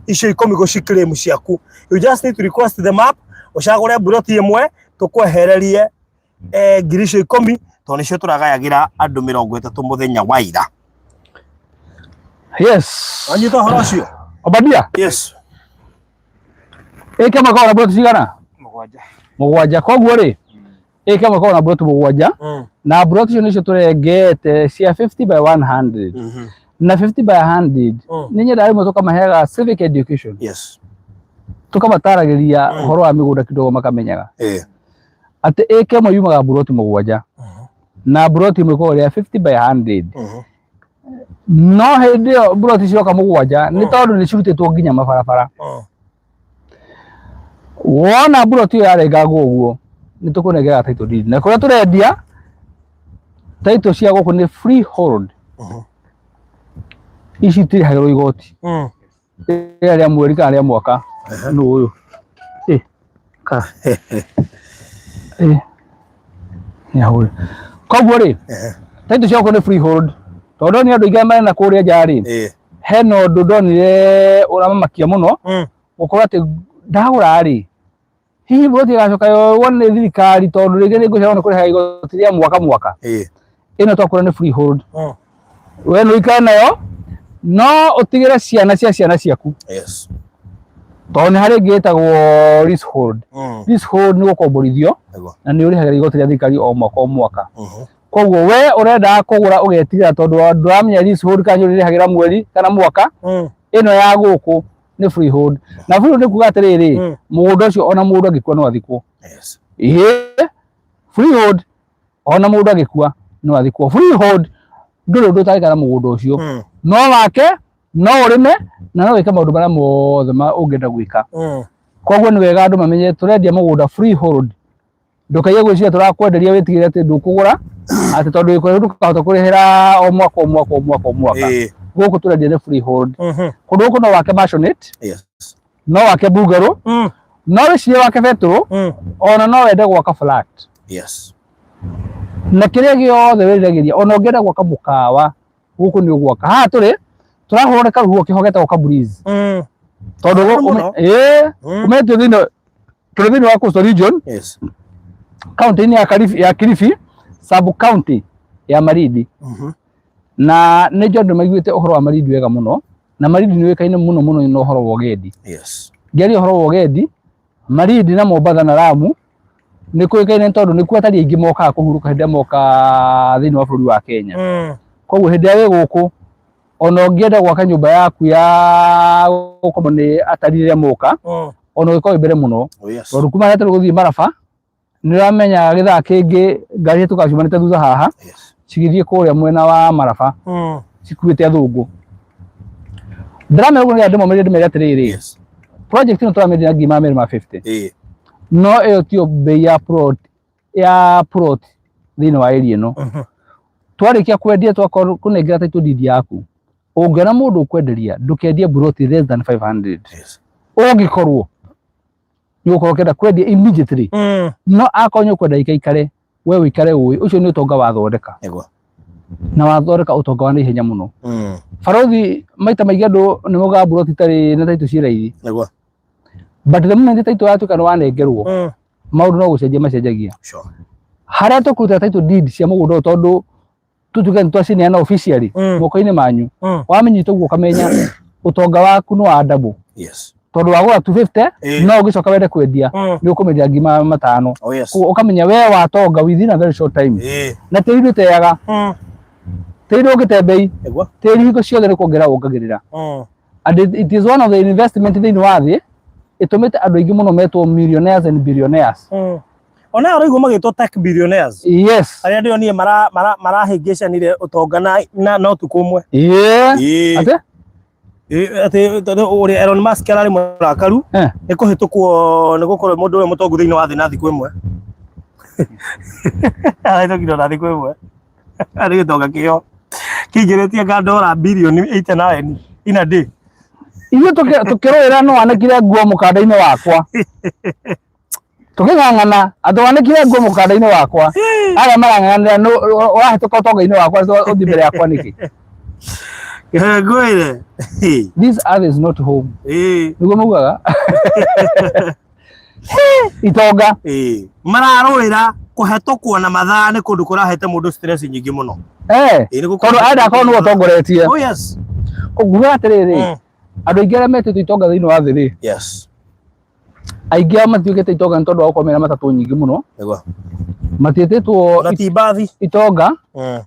icio 10 gũciclaim ciaku. You just need to request the map, ũcagũre mburoti ĩmwe tũkwehererie ngiri icio 10 tondũ nĩcio tũragayagĩra andũ 30 mũthenya wa ira. Yes. Wanyita ũhoro ũcio? Obadia. Yes. Ĩka mwaka na mburoti cigana? 7. 7. Koguo rĩ, ĩka mwaka na mburoti 7 na mburoti icio nĩcio tũrengete cia 50 by 100. Na 50 by 100 nĩ nyendaga rĩmwe tũkamaheaga civic education. Yes. Tũkamataragĩria ũhoro wa mĩgũnda kidogo makamenyaga. Ĩĩ. Atĩ ĩka ĩmwe yumaga mburoti 7 na mburoti ĩmwe ĩkoragwo ĩrĩ ya 50 by 100. No hĩndĩ ĩyo mburoti cioka 7 nĩ tondũ nĩ cirutĩtwo nginya mabarabara. Wona mburoti ĩyo yarengangwo ũguo nĩ tũkũnengera title deed. Na kũrĩa tũrendia title cia gũkũ nĩ freehold. Ici itirĩhagĩrwo igoti. Rĩrĩa rĩa mweri kana rĩa mwaka nũ ũyũ. Ka. Nĩahũre. Koguo rĩ, title cia gũkũ nĩ freehold. Tondũ nĩ andũ aingĩ marena kũrĩa nja rĩ, hena ũndũ ndonire ũramamakia mũno, gũkorwo atĩ ndagũra rĩ, hihi mburoti ĩgacoka yoywo nĩ thirikari tondũ rĩngĩ nĩ ngũcererwo nĩ kũrĩha igoti rĩa mwaka mwaka. Ĩno twakũra nĩ freehold. We nĩ ũikare nayo no ũtigĩre ciana cia ciana ciaku. Yes. Tondũ nĩ harĩ ĩngĩ ĩtagwo leasehold. Leasehold nĩ gũkomborithio na nĩ ũrĩhagĩra igoti rĩa thirikari o mwaka o mwaka. Koguo we ũrenda kũgũra ũgetigĩra tondũ ndũramenya leasehold kana nĩ ũrĩrĩhagĩra mweri kana mwaka. Ĩno ya gũkũ nĩ freehold. Na freehold nĩ kuga atĩrĩrĩ, mũgũnda ũcio ona mũndũ angĩkua no athikwo. Yes. Ĩĩ, freehold ona mũndũ angĩkua no athikwo. Freehold ndũrĩ ũndũ ũtangĩka na mũgũnda ũcio. No wake, no ũrĩme na no wĩke maũndũ marĩa mothe ũngĩenda gwĩka. Koguo nĩ wega andũ mamenye tũrendia mũgũnda freehold. Ndũkaiye gwĩciria tũrakwenderia wĩtigĩre atĩ ndũkũgũra atĩ tondũ wĩ kũraihu ndũkahota kũrĩhĩra o mwaka o mwaka o mwaka o mwaka. Gũkũ tũrendia nĩ freehold. Kũndũ gũkũ no wake maisonette, Yes. no wake bungalow, no wĩcirie wake betũrũ, ona no wende gwaka flat. Yes. Na kĩrĩa gĩothe wĩriragĩria ona ũngĩenda gwaka mũkawa gũkũ nĩ ũgwaka. Haha tũrĩ tũrahũrwo nĩ karũhuho kĩho getagwo ka breeze. Tondũ ũmenye tũrĩ thĩinĩ wa Coastal Region, Yes. county-inĩ ya Kilifi, ya Kilifi, sub county ya Malindi. Na nĩ njũĩ andũ maiguĩte ũhoro wa Malindi wega mũno, na Malindi nĩ ũĩkaine mũno mũno na ũhoro wa ũgendi. Yes. Ngĩaria ũhoro wa ũgendi, Malindi na Mombatha na Lamu nĩ kũĩkaine tondũ nĩkuo atalii aingĩ mokaga kũhurũka hĩndĩ ĩrĩa moka thĩinĩ wa bũrũri wa Kenya. Koguo hĩndĩ ĩrĩa wĩ gũkũ ona ũngĩenda gwaka nyũmba yaku ya gũkomwo nĩ atalii rĩrĩa moka, ona ũgĩkorwo wĩ mbere mũno. Oh, yes. Tondũ kuma harĩa tũrĩ gũthiĩ Maraba, nĩ ũramenya gĩthaa kĩngĩ ngari tũkaciumanĩte thutha haha, Yes. cigĩthiĩ kũrĩa mwena wa Maraba, cikuĩte athũngũ. Ndĩramera ũguo nĩgetha ndĩmomĩrĩrie ndĩmere atĩrĩrĩ, Yes. project ĩno tũramĩendia na ngiri magana merĩ ma 50. Ĩĩ. No ĩyo tiyo bei ya plot ya plot thĩinĩ wa area ĩno. Twarĩkia kwendia twakorwo kũnengera title deed yaku, ũngĩona mũndũ ũkwenderia ndũkendie plot less than 500. Yes. Ũngĩkorwo nĩ ũgũkorwo ũkĩenda kwendia immediately, no akorwo nĩ ũkwenda ikaikare, we ũikare ũĩ, ũcio nĩ ũtonga wathondeka. Nĩguo. Na wathondeka ũtonga wa naihenya mũno. Barothi, maita maingĩ andũ nĩ maugaga mburoti itarĩ na taitũ ciĩ raithi. Nĩguo. But the moment taitũ yatuĩka nĩ wanengerwo, maũndũ no gũcenjia macenjagia. Harĩa tũkũruta title deed cia mũgũnda ũyũ, tondũ tũtuĩke nĩ twacineana officially moko-inĩ manyu, wamenyita ũguo ũkamenya ũtonga waku nĩ wa double. Tondũ wagũra 250, no ũgĩcoka wende kwendia, nĩ ũkũmendia 500,000. Koguo ũkamenya we watonga within a very short time. Na tĩri ndũteaga, tĩri ndũngĩte mbei. Tĩri hingo ciothe nĩ kuongerera wongagĩrĩra. And it is one of the investment thĩinĩ wa thĩ ĩtũmĩte andũ aingĩ mũno metwo millionaires and billionaires. Ona ũraigua magĩtwo tech billionaires. Arĩa ndĩronire marahĩngĩcanire ũtonga na ũtukũ ũmwe. Atĩ? Atĩ tondũ ũrĩa Elon Musk ararĩ mũrakaru nĩ kũhĩtũkwo nĩ gũkorwo mũndũ ũrĩa mũtongu thĩinĩ wa thĩ na thikũ ĩmwe. Arahĩtũkirwo na thikũ ĩmwe. Arĩ gĩtonga kĩo kĩingĩrĩtie nga ndora bilioni 89 in a day. Ithuĩ tũkĩrũĩra no wanĩkire nguo mũkanda-inĩ wakwa, tũkĩng'ang'ana atĩ wanĩkire nguo mũkanda-inĩ wakwa, arĩa marang'ang'anĩra ũrahĩtũka ũtonga-inĩ wakwa ũthiĩ mbere yakwa nĩkĩ? Ngwĩre. This earth is not home. Nĩguo maugaga itonga. Mararũĩra kũhetũkwo na mathaa nĩ kũndũ kũrahete mũndũ stress nyingĩ mũno. Nĩ gũkorwo Tondũ enda akorwo nĩwe ũtongoretie. Oh yes. Nguga atĩrĩrĩ, andũ aingĩ arĩa metĩtwo itonga thĩinĩ wa thĩ rĩ, aingĩ ao matuĩkĩte itonga nĩ tondũ wa gũkorwo mena matatũ nyingĩ mũno. Matiĩtĩtwo Na ti mbathi. itonga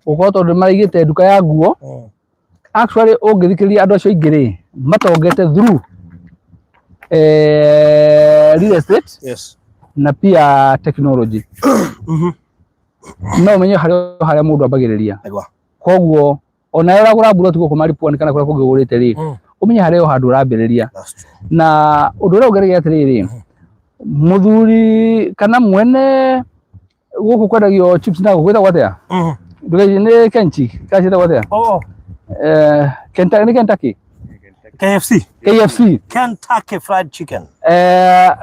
gũkorwo tondũ maraigĩte nduka ya nguo. Actually ũngĩthikĩrĩria andũ acio aingĩ rĩ, matongete through real estate na pia technology. No ũmenye harĩa harĩa mũndũ ambagĩrĩria. Koguo ona we ũragũra mburoti gũkũ Maripwani kana kũrĩa kũngĩ ũgũrĩte rĩ, ũmenye harĩa o handũ ũrambĩrĩria. That's true. Na ũndũ ũrĩa ũngĩrĩgia atĩrĩrĩ, mũthuri kana mwene gũkũ kwendagio chips na gũkũ gwĩtagwo atĩa? Ndũgaithiĩ nĩ Kenchi, kana ciĩtagwo atĩa? Oh, Kentucky, nĩ Kentucky? KFC. KFC. Kentucky Fried Chicken.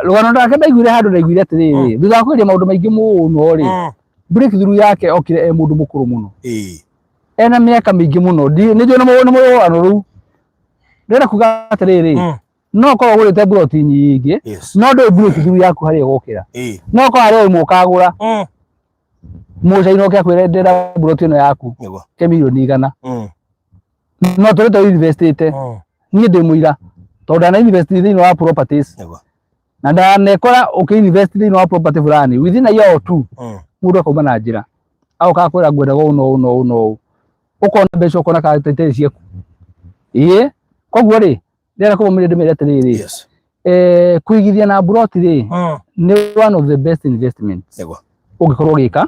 Rũgano rwake ndaiguire handũ, ndaiguire atĩrĩrĩ, thutha wa kũgeria maũndũ maingĩ mũno rĩ, breakthrough yake okire e mũndũ mũkũrũ mũno. Ena mĩaka mĩingĩ mũno. Nĩ njũĩ nĩ mũrũgano rũu. Ndĩrenda kuga atĩrĩrĩ, no ũkorwo ũgũrĩte mburoti nyingĩ, no ndũĩ breakthrough yaku harĩa ĩgũkĩra. No ũkorwo harĩa ĩmwe ũkagũra, mũcaina ũke akwĩre ndĩrenda mburoti ĩno yaku ke 100,000,000. No tũrĩ tũ investĩte. Niĩ ndĩ mũira tondũ ndana invest thĩinĩ wa properties. Na ndanekora ũkĩ invest thĩinĩ wa property fulani within a year or two, mũndũ akauma na njĩra agoka akwĩra ngwendaga ũũ na ũũ na ũũ na ũũ, ũkona mbeca, ũkona kana itarĩ ciaku. Ĩĩ, koguo rĩ, ndĩrenda kũmũmĩria ndĩmĩre atĩrĩrĩ, kũigithia na mburoti rĩ, nĩ one of the best investments ũngĩkorwo ũgĩka.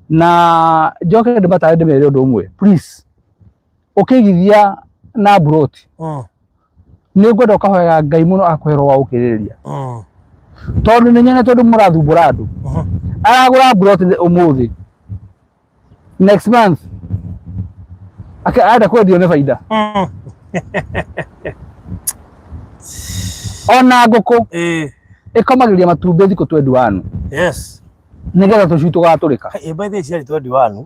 Na njoke ndĩmatare ndĩmere ũndũ ũmwe, please, ũkĩigithia na mburoti, nĩ ngwenda ũkahoyaga Ngai mũno akũhe roho wa gũkirĩrĩria, tondũ nĩ nyone tondũ mũrathumbũra andũ. Aragũra mburoti ũmũthĩ, next month arenda kwendio nĩ baida. Ona ngũkũ ĩkomagĩria matumbĩ thikũ 21 nĩgetha tũcui tũgatũrĩka. Ĩ, by the way, ciarĩ 21.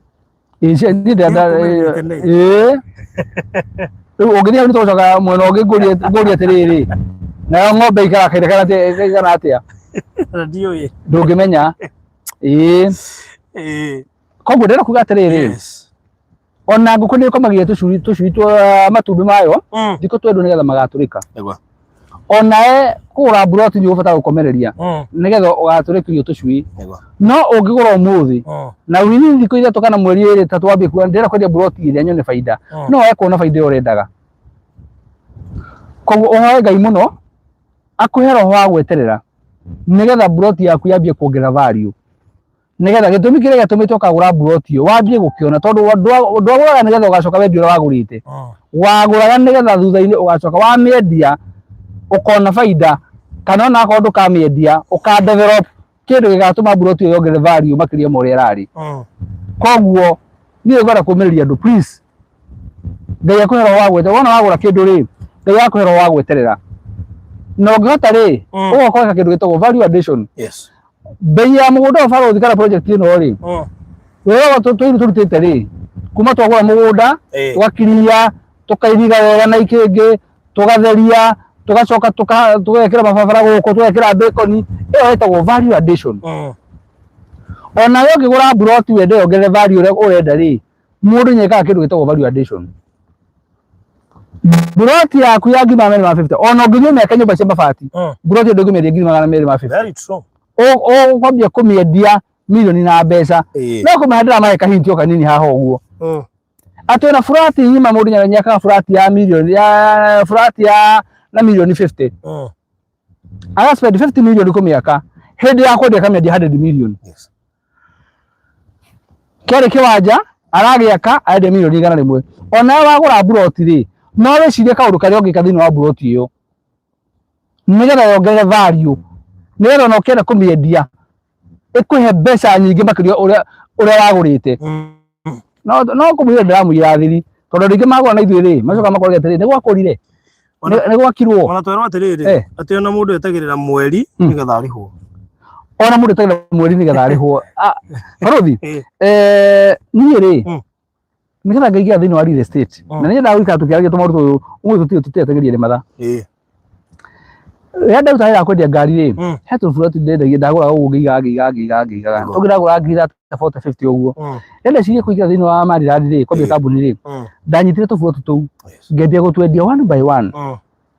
Ĩĩ, niĩ ndĩrenda Ĩĩ, kũmendete. Ĩĩ, rĩu ũngĩthiĩ hau nĩtũgũcoka mwena ũngĩ, ngũrie atĩrĩrĩ, nayo ng'ombe ikara kahinda kaigana atĩa? Na ndiũĩ. Ndũngĩmenya. Ĩĩ. Koguo ndĩrenda kuga atĩrĩrĩ, ona ngũkũ nĩ ĩkomagĩria tũcui twa matumbĩ mayo thikũ 20 nĩgetha magatũrĩka. Onawe kũgũra mburoti nĩ ũgũbatara gũkomereria nĩgetha ũgatũrĩkĩrio tũcui. No ũngĩgũra ũmũthĩ na within thikũ 3 kana mweri 2 3 wambie kuga ndĩrenda kwendia mburoti ĩrĩa nyone baida, no wae kuona baida ĩyo ũrendaga. Koguo ũhoe Ngai mũno akũhe roho wa gweterera nĩgetha mburoti yaku yambie kuongerera value, nĩgetha gĩtũmi kĩrĩa gĩatũmĩte ũkagũra mburoti ĩyo wambie gũkĩona, tondũ ndwagũraga nĩgetha ũgacoka wendia ũrĩa wagũrĩte, wagũraga nĩgetha thutha-inĩ ũgacoka wamĩendia ũkona baida, kana ona akorwo ndũkamĩendia ũka develop kĩndũ gĩgatũma mburoti ĩyo yongerere value makĩria ma ũrĩa ĩrarĩ. Koguo niĩ ngwenda kũmĩrĩria andũ, please, Ngai akũhe roho wa gweterera. Wona wagũra kĩndũ rĩ, Ngai akũhe roho wa gweterera, na ũngĩhota rĩ, ũgoka ũgeka kĩndũ gĩtagwo value addition. Bei ya mũgũnda ũyũ, barũthi, kana project ĩno rĩ, wĩra ũyũ tũrutĩte rĩ, Kuma twagũra mũgũnda, tũgakiria, tũkairiga wega na ikĩngĩ, tũgatheria, tũgacoka tũgekĩra mababara gũkũ, tũgekĩra bacon, ĩyo ĩtagwo value addition. Onawe ũngĩgũra mburoti wende yongerere value ũrĩa ũrenda rĩ, mũndũ nĩekaga kĩndũ gĩtagwo value addition. Mburoti yaku ya 250,000, ona ũngĩthiĩ ũmĩake nyũmba cia mabati, mburoti ĩyo ndũngĩmĩendia 250,000. Very true. Ũkwambia kũmĩendia milioni na mbeca. No kũmĩhandĩra mahe kahinti o kanini haha ũguo. Atĩ ona burati ng'ima mũndũ nĩakaga burati ya milioni ya burati ya na milioni 50. Aga spend 50 million kũmĩaka, hĩndĩ ya kwendia akamĩendia 100 million. Yes. Kĩarĩ kĩwanja aragĩaka arendia milioni 100. Onawe wagũra mburoti rĩ, no wĩcirie kaũndũ karĩa ũngĩka thĩinĩ wa mburoti ĩyo nĩgetha yongerere value, nĩgetha ona ũkĩenda kũmĩendia ĩkũhe mbeca nyingĩ makĩria ũrĩa wagũrĩte. No kũmũira ndĩramũira thiri, tondũ rĩngĩ magũra na ithuĩ rĩ, macoka makoraga atĩrĩ, nĩ gwakũrire, nĩ gwakirwo. Ona twerwo atĩrĩrĩ, atĩ ona mũndũ etagĩrĩra mweri nĩgetha arĩhwo. Ona mũndũ etagĩrĩra mweri nĩgetha arĩhwo. Barothi, niĩ rĩ, nĩgetha ngaingĩra thĩinĩ wa real estate, na nĩnyendaga gũikara tũkĩaragia tũmaũndũ tũyũ, ũmũthĩ tũtiretagĩria rĩ mathaa. Rĩrĩa ndaruta wĩra wa kwendia ngari rĩ, he tũburoti ndendagia, ndagũraga ũguo ngĩigaga ngĩigaga ngĩigaga ngĩigaga. Tũngĩ ndagũraga ngiri ta 40 50 ũguo. Rĩrĩa ndecirie kũingĩra thĩinĩ wa Maryland rĩ, kwambia kambuni rĩ, ndanyitire tũburoti tũu, ngĩambia gũtwendia one by one.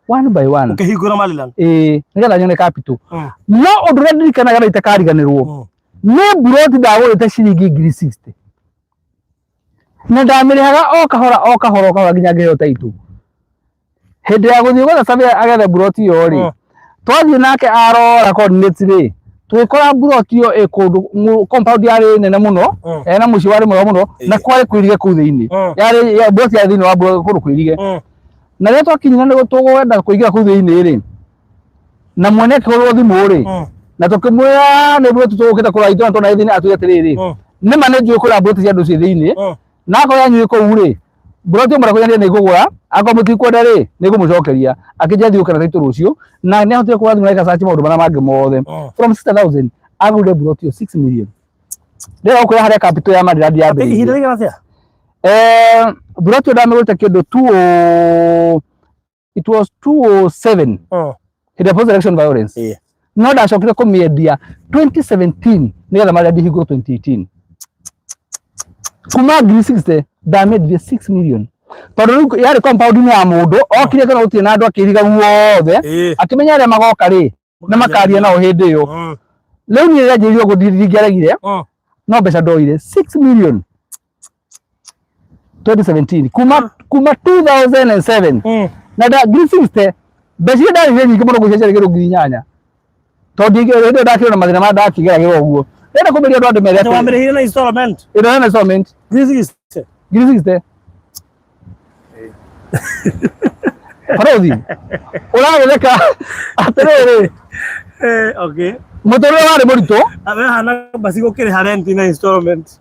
One by one. Ũkĩhingũra Maryland? Ĩĩ, nĩgetha nyone capital. No ũndũ ũrĩa ndirikanaga na itakariganĩrwo, nĩ mburoti ndagũrĩte ciringi 60,000. Na ndamĩrĩhaga o kahora o kahora o kahora nginya ngĩheo title. Hĩndĩ ya gũthiĩ gwetha surveyor agethe mburoti ĩyo rĩ, twathiĩ nake arora coordinates rĩ, tũgĩkora mburoti ĩyo ĩ kũndũ compound yarĩ nene mũno, ena mũciĩ warĩ mwega mũno, na kwarĩ kũirige kũu thĩinĩ. Yarĩ mburoti yarĩ thĩinĩ wa kũndũ kũirige. Na rĩrĩa twakinyire nĩguo tũkwenda kũingĩra kũu thĩinĩ rĩ, na mwene akĩhũrwo thimũ rĩ, na tũkĩmwĩra nĩ mburoti tũgũkĩte kũrora itũra tũna thĩinĩ, atwĩre atĩrĩrĩ, nĩma nĩ njũĩ kũrĩa mburoti cia andũ ciĩ thĩinĩ, na akorwo yanyu ĩ kũu rĩ, mburoti ĩmwe kũrĩa nĩ ngũgũra, akorwo mũtikwenda rĩ, nĩ ngũmũcokeria. Akĩnjĩra thiĩ ũkĩra title rũciũ, na nĩ ahotire kũhũra thimũ na ĩgasearch maũndũ marĩa mangĩ mothe. From 60,000 agũrire mburoti ĩyo 6 million. Ndĩrenda gũkwĩra harĩa capital ya Maryland yambĩrĩirie. Ihinda rĩigana atĩa? Mburoti ĩyo ndamĩgũrĩte kĩndũ two, it was 207. Hĩndĩ ya post election violence. No ndacokire kũmĩendia 2017 nĩgetha Maryland ihingũrwo 2018. Kuma 60,000 ndamĩendirie 6 million. Tondũ rĩu yarĩ compound-inĩ ya mũndũ, okire kana gũtirĩ na andũ akĩiriga guothe, akĩmenya arĩa magoka rĩ, nĩ makaria nao hĩndĩ ĩyo. Rĩu niĩ rĩrĩa njĩrirwo ũguo ndingĩaregire, no mbeca ndoire 6 million 2017 kuma 2007 na nda 60,000 mbeca iria ndarĩhire nyingĩ mũno ngwĩciria ciarĩ kĩndũ 8,000, tondũ hĩndĩ ĩyo ndakĩrĩ na mathĩna ma ndakĩgeragĩra ũguo. Ndĩrenda kũmĩria andũ andũ mere atĩ wamĩrĩhire na installment. Ĩno na installment. 60,000. 60,000. Barothi, ũragĩtheka atĩrĩrĩ. Okay. Mũtũrĩre warĩ mũritũ. We hana basi gũkĩrĩha rent na installment.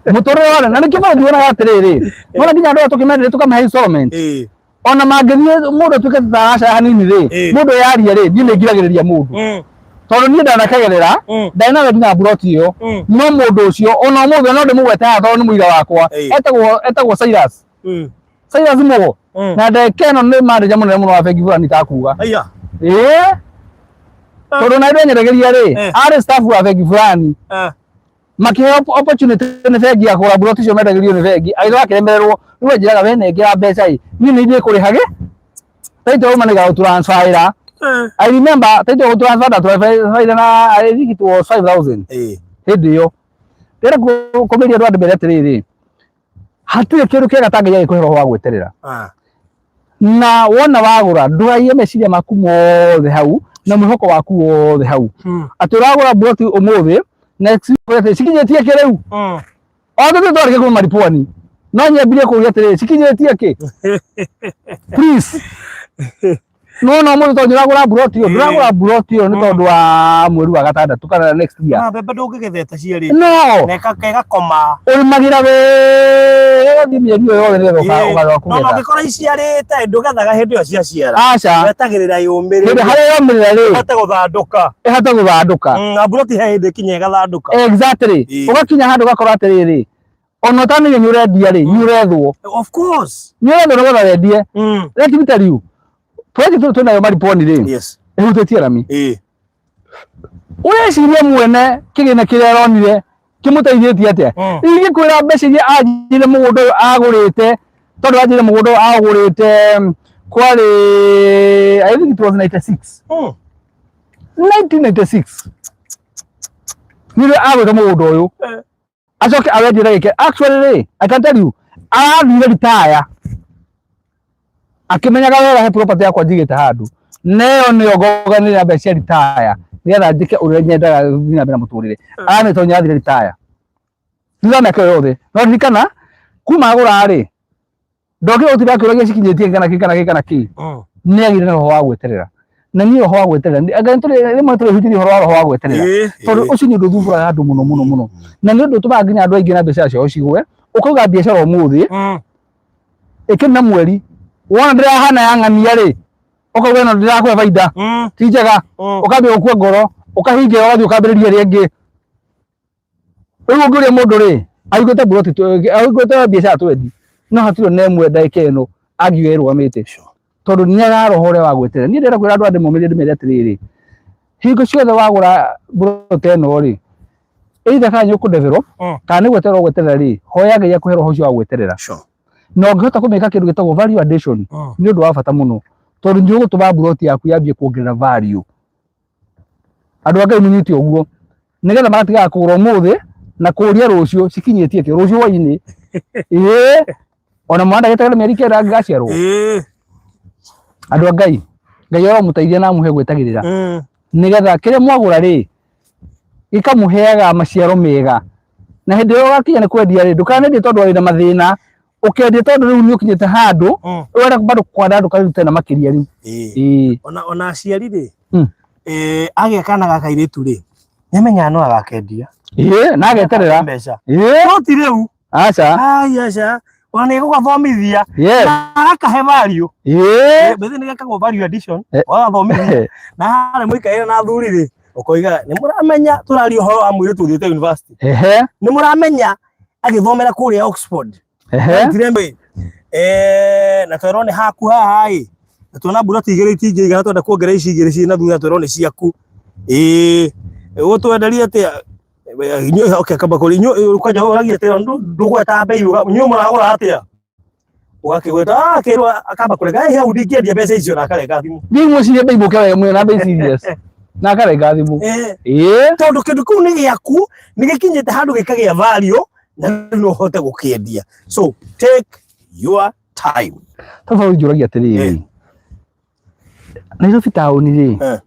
Mũtũrĩre warĩ, na nĩkĩo barothi wonaga atĩrĩrĩ, wona nginya andũ aya tũkĩmenderia tũkamahe installment. Ona mangĩthiĩ mũndũ atuĩke ta aracaya hanini rĩ, mũndũ yaria rĩ, niĩ nĩngiragĩrĩria mũndũ. Tondũ niĩ ndanakegerera, ndarĩ nawe nginya mburoti ĩyo, no mũndũ ũcio ona ũmũthĩ no ndĩmũgwete haha tondũ nĩ mũira wakwa, etagwo Cyrus. Cyrus Mugo. Na ndagĩka ĩno nĩ manager mũnene mũno wa bengi fulani takuga. Ĩĩ. Tondũ na ndwenyeregeria rĩ, arĩ staff wa bengi fulani. Makĩheo opportunity nĩ bengi ya kũgũra mburoti icio mendagĩrio nĩ bengi, agĩcoka akĩremererwo. Rĩu anjĩraga we nengera mbeca ĩ, niĩ nĩ ithiĩ kũrĩha gĩ title uma nĩgagũ transfer. I remember title gũ transfer nda transfer na I think it was 5000 hĩndĩ ĩyo. Ndĩrenda kũmĩria andũ andũ mere atĩrĩrĩ, hatirĩ kĩndũ kĩega ta Ngai agĩkũhe roho wa gwĩterera. Na wona wagũra ndũgaiye meciria maku mothe hau na mwĩhoko waku wothe hau. Atĩ ũragũra mburoti ũmũthĩ, next week cikinyĩtie kĩ rĩu? Othe tũtwarĩke twarĩkia kuma maripwani, no nyambirie kũria atĩrĩrĩ, cikinyĩtie kĩ? Please. No no mũndũ tondũ ndũragũra mburoti ĩyo, ndũragũra mburoti ĩyo nĩ tondũ wa mweri wa gatandatũ kana next year. Na mbembe ndũngĩgethete ciarĩte. No. Na ĩgakoma. Ũrĩmagĩra wega thiĩ mĩeri ĩyo yothe nĩgetha ũkaga No kũgetha. ũngĩkora iciarĩte ndũgethaga hĩndĩ ĩyo ciaciara. Aca. Wetagĩrĩra yũmĩrĩre. Hĩndĩ harĩa yomĩrĩra rĩ, ĩhote gũthandũka. Ĩhote gũthandũka. Na mburoti he hĩndĩ ĩkinya ĩgathandũka. Exactly. Ũgakinya handũ ũgakora atĩrĩrĩ, Ona ũtamenye nĩ ũrendia rĩ, nĩ ũrethwo. Of course. Nĩ ũrethwo nĩgetha wendie. Let me tell you, project ĩno twĩnayo Mariponi rĩ, ĩhutĩtie rami. Ũreciria mwene kĩgĩna kĩrĩa aronire kĩmũteithĩtie atĩa? Ingĩkwĩra mbeca iria anjire mũgũnda ũyũ agũrĩte, tondũ anjire mũgũnda ũyũ agũrĩte kwarĩ, I think it was 96. 1996 nĩrĩo agũrĩte mũgũnda ũyũ. Acoke awendie na gĩke. Actually rĩ, I can tell you, arathire retire akĩmenyaga wega he property yakwa njigĩte handũ, na ĩyo nĩyo ngoganĩrĩra mbeca cia retire nĩgetha njĩke ũrĩa nyendaga thiĩ na mbere na mũtũrĩre. Aramĩtonya athire retire thutha wa mĩaka ĩyo yothe. No ririkana kuma agũra rĩ, ndokire gũtinda akĩũragia cikinyĩtie kana kĩ kana kĩ kana kĩ. Nĩ agĩire na roho wa gweterera. Na niĩ roho wa gweterera, anga rĩmwe nĩtũrĩhunjĩria ũhoro wa roho wa gweterera, tondũ ũcio nĩ ũndũ ũthumbũraga andũ mũno mũno mũno, na nĩ ũndũ ũtũmaga nginya andũ aingĩ na biacara ciao cigwe. Ũkauga biacara ũmũthĩ ĩkĩrĩ na mweri, wona ndĩrahana ya ng'ania rĩ, ũkauga ĩno ndĩrakũhe baida, ti njega, ũkambia gũkua ngoro, ũkahingira, ũgathiĩ ũkambĩrĩria rĩngĩ. Rĩu ũngĩũria mũndũ rĩ, ahingũrĩte mburoti, ahingũrĩte biacara twendi, no hatirĩ ona ĩmwe ndagĩka ĩno angiuga ĩrũgamĩte, tondũ nĩ aga roho ũrĩa wa gweterera. Niĩ ndĩrenda kwĩra andũ aya ndĩmomĩrĩrie ndĩmere atĩrĩrĩ, hingo ciothe wagũra mburoti ĩno rĩ, either kana nĩ ũkũ develop kana nĩ gweterera ũgweterera rĩ, hoya Ngai akũhe roho ũcio wa gweterera. Na ũngĩhota kũmĩka kĩndũ gĩtagwo value addition, nĩ ũndũ wa bata mũno, tondũ nĩ ũgũtũma mburoti yaku yambie kuongerera value. Andũ a Ngai mũnyite ũguo, nĩgetha magatigaga kũgũra ũmũthĩ na kũũria rũciũ cikinyĩtie kĩ rũciũ hwainĩ. Ĩĩ, ona mwana ndagĩtarĩ mĩeri 9 angĩgaciarwo. Andũ a Ngai, Ngai aromũteithia na amũhe gwĩtagĩrĩra, nĩgetha kĩrĩa mwagũra rĩ gĩkamũheaga maciaro mega, na hĩndĩ ĩrĩa ũgakinya nĩ kwendia rĩ, ndũkanendie tondũ wĩna mathĩna, ũkendie tondũ rĩu nĩ ũkinyĩte handũ ũrenda bado kwandandũka rĩu tena makĩria rĩu. Ĩĩ. Ona aciari rĩ, agĩa kana ga kairĩtu rĩ, nĩamenyaga no agakendia. Ĩĩ, na ageterera. Mbeca. Ĩĩ. No ti rĩu. Aca. Ai, aca. Ona nĩ gũgathomithia. Yes. Na agakahe value. Ĩĩ. Mbere nĩ gekagwo value addition. Wagathomithia. Na harĩa mũikarĩre na athuri rĩ, ũkoiga nĩ mũramenya tũraria ũhoro wa mũirĩtu ũthiĩte university. Nĩ mũramenya agĩthomera kũrĩa Oxford. Tirembe. Na twerwo nĩ haku haha ĩ. Na tuona mburoti igĩrĩ itingĩigana, twenda kuongerera ici igĩrĩ ciĩ na thutha, twerwo nĩ ciaku. Ĩĩ. Ũgũtwenderia atĩa? Inyuĩ, okay, kamba kũrĩ inyuĩ, kwanja ũragia atĩa, ndũgweta mbei, inyuĩ mũragũra atĩa? Ũgakĩgweta, akĩrwo akamba kũrega, hau ndingĩendia mbeca icio, na akarenga thimũ. Thiĩ mwĩcirie mbei mũke wega mwĩna mbei serious. Na akarenga thimũ. Ĩĩ. Tondũ kĩndũ kĩu nĩ gĩaku, nĩ gĩkinyĩte handũ gĩkagĩa value, na rĩu no ũhote gũkĩendia. So take your time. Tondũ njũragia atĩrĩrĩ, Nairobi taũni rĩ,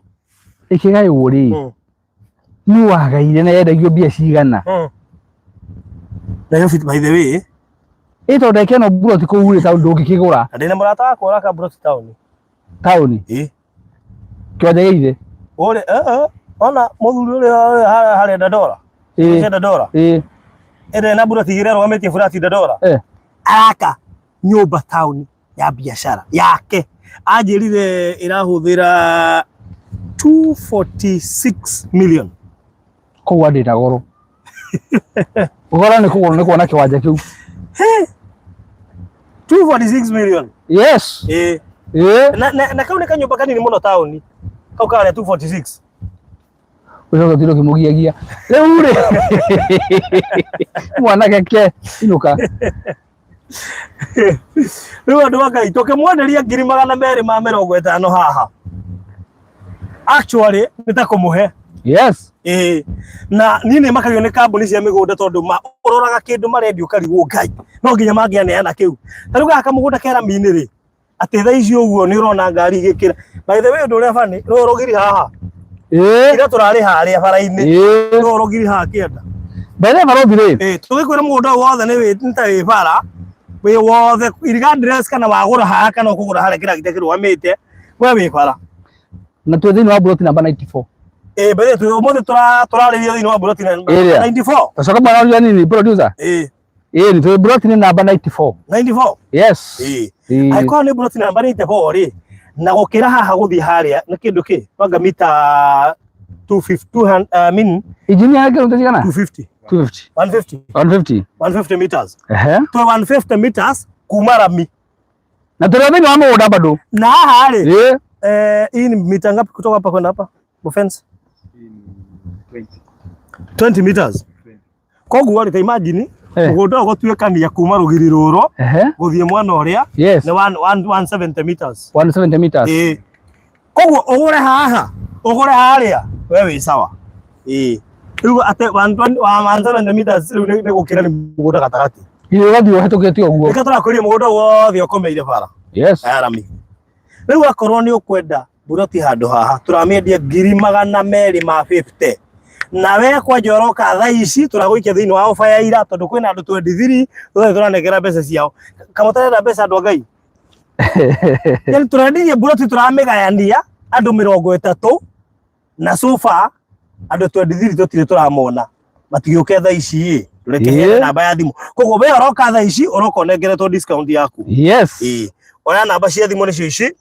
ĩkĩgaywo rĩ, nĩ wagaire na yendagio mbia cigana? Nairobi, by the way, Ĩ tondũ ndagĩka ĩno mburoti kũu rĩ, taũni ndũngĩkĩgũra. Na ndĩna mũrata wakwa ũraka mburoti taũni. Taũni? Ĩ. Kĩwanja gĩa ithe? Ũrĩa, ona mũthuri ũrĩa harĩa Dandora. Ĩ. Dandora. Ĩ. Ĩrĩa na mburoti igĩrĩ arũgamĩtie burati Dandora. Araka nyũmba taũni ya biacara yake. Anjĩrire ĩrahũthĩra 246 million. Kũu andĩ na goro. Goro nĩ kũgũra, nĩ kuona kĩwanja kĩu. 246 million. Yes. Ĩ. Ĩ. Na kau nĩ kanyũmba kanini mũno taũni. Kau karĩa 246. Ũcoke ũtinde ũkĩmũgiagia. Rĩu rĩ, mwanake ke inũka. Rĩu andũ a Ngai tũkĩmwenderia 250,000 haha. Actually nĩ ta kũmũhe. Yes. Ĩĩ. Na niĩ nĩ makagio nĩ kambuni cia mĩgũnda tondũ ũroraga kĩndũ marendia ũkarigwo Ngai no nginya mangĩaneana kĩu. Ta rĩu gaka kamũgũnda ke rami-inĩ rĩ, atĩ thaa ici ũguo nĩ ũrona ngari igĩkĩra. By the way, ũndũ ũrĩa bani, rũĩ rũgiri haha. Ĩĩ. Ira tũrarĩ harĩa bara-inĩ. Ĩĩ. Rũĩ rũgiri haha kĩanda. Mbere barothi rĩ. Ĩĩ, tũgĩkwĩra mũgũnda ũyũ wothe nĩ ta wĩ bara, wĩ wothe regardless kana wagũra haha kana ũkũgũra harĩa kĩragita kĩrũgamĩte, we wĩ bara. Na twĩ thĩinĩ wa mburoti namba 94. Ĩĩ, mbere twĩ ũmũthĩ tũrarĩria thĩinĩ wa mburoti namba Ĩrĩa. 94. Tacoka mwana ũrĩa nini producer. Ĩĩ. Ĩĩ, twĩ mburoti nĩ namba 94. 94. Yes. Ĩĩ. Ĩĩ. Angĩkorwo nĩ mburoti namba 94 rĩ, na gũkĩra haha gũthiĩ harĩa nĩ kĩndũ kĩ? Kwanga mita 250 200, I mean Engineer kilomita cigana? 250. 250. 150. 150. 150 meters. Ehe. Twĩ 150 meters kuma rami. Na tũrĩ thĩinĩ wa mũgũnda bado. Na haha rĩ, Ĩĩ. hii ni mita ngapi kutoka hapa kwenda hapa? Fence? 20 meters. Koguo rĩ, ta imagine mũgũnda ũyũ gũtuĩkania kuma rũgiri rũrũ gũthiĩ mwena ũrĩa nĩ 170 meters. 170 meters. Ĩĩ. Koguo ũgũre haha, ũgũre harĩa, we wĩ sawa. Ĩĩ. Rĩu atĩ 170 meters rĩu nĩ gũkĩra nĩ mũgũnda gatagatĩ. Githĩ ũgathiĩ ũhetũkĩte ũguo. Nĩkĩo tũrakũria mũgũnda wothe ũkomeire bara. Yes. Ya rami. Rĩu akorwo nĩ ũkwenda buroti handũ haha, tũramĩendia 250,000. Na we kwanja ũroka thaa ici tũragũikia thĩinĩ wa ofa ya ira tondũ kwĩna andũ 23 tũthiĩ tũranengera mbeca ciao. Kamũtarenda mbeca andũ a Ngai. Yaani tũrendirie buroti tũramĩgayania andũ 30 na so far andũ 23 tũtirĩ tũramona. Matigĩũke thaa ici ĩ, reke heane namba ya thimũ. Koguo we ũroka thaa ici ũroka ũnengeretwo discount yaku. Yes. Ĩĩ. Oya namba cia thimũ nĩcio ici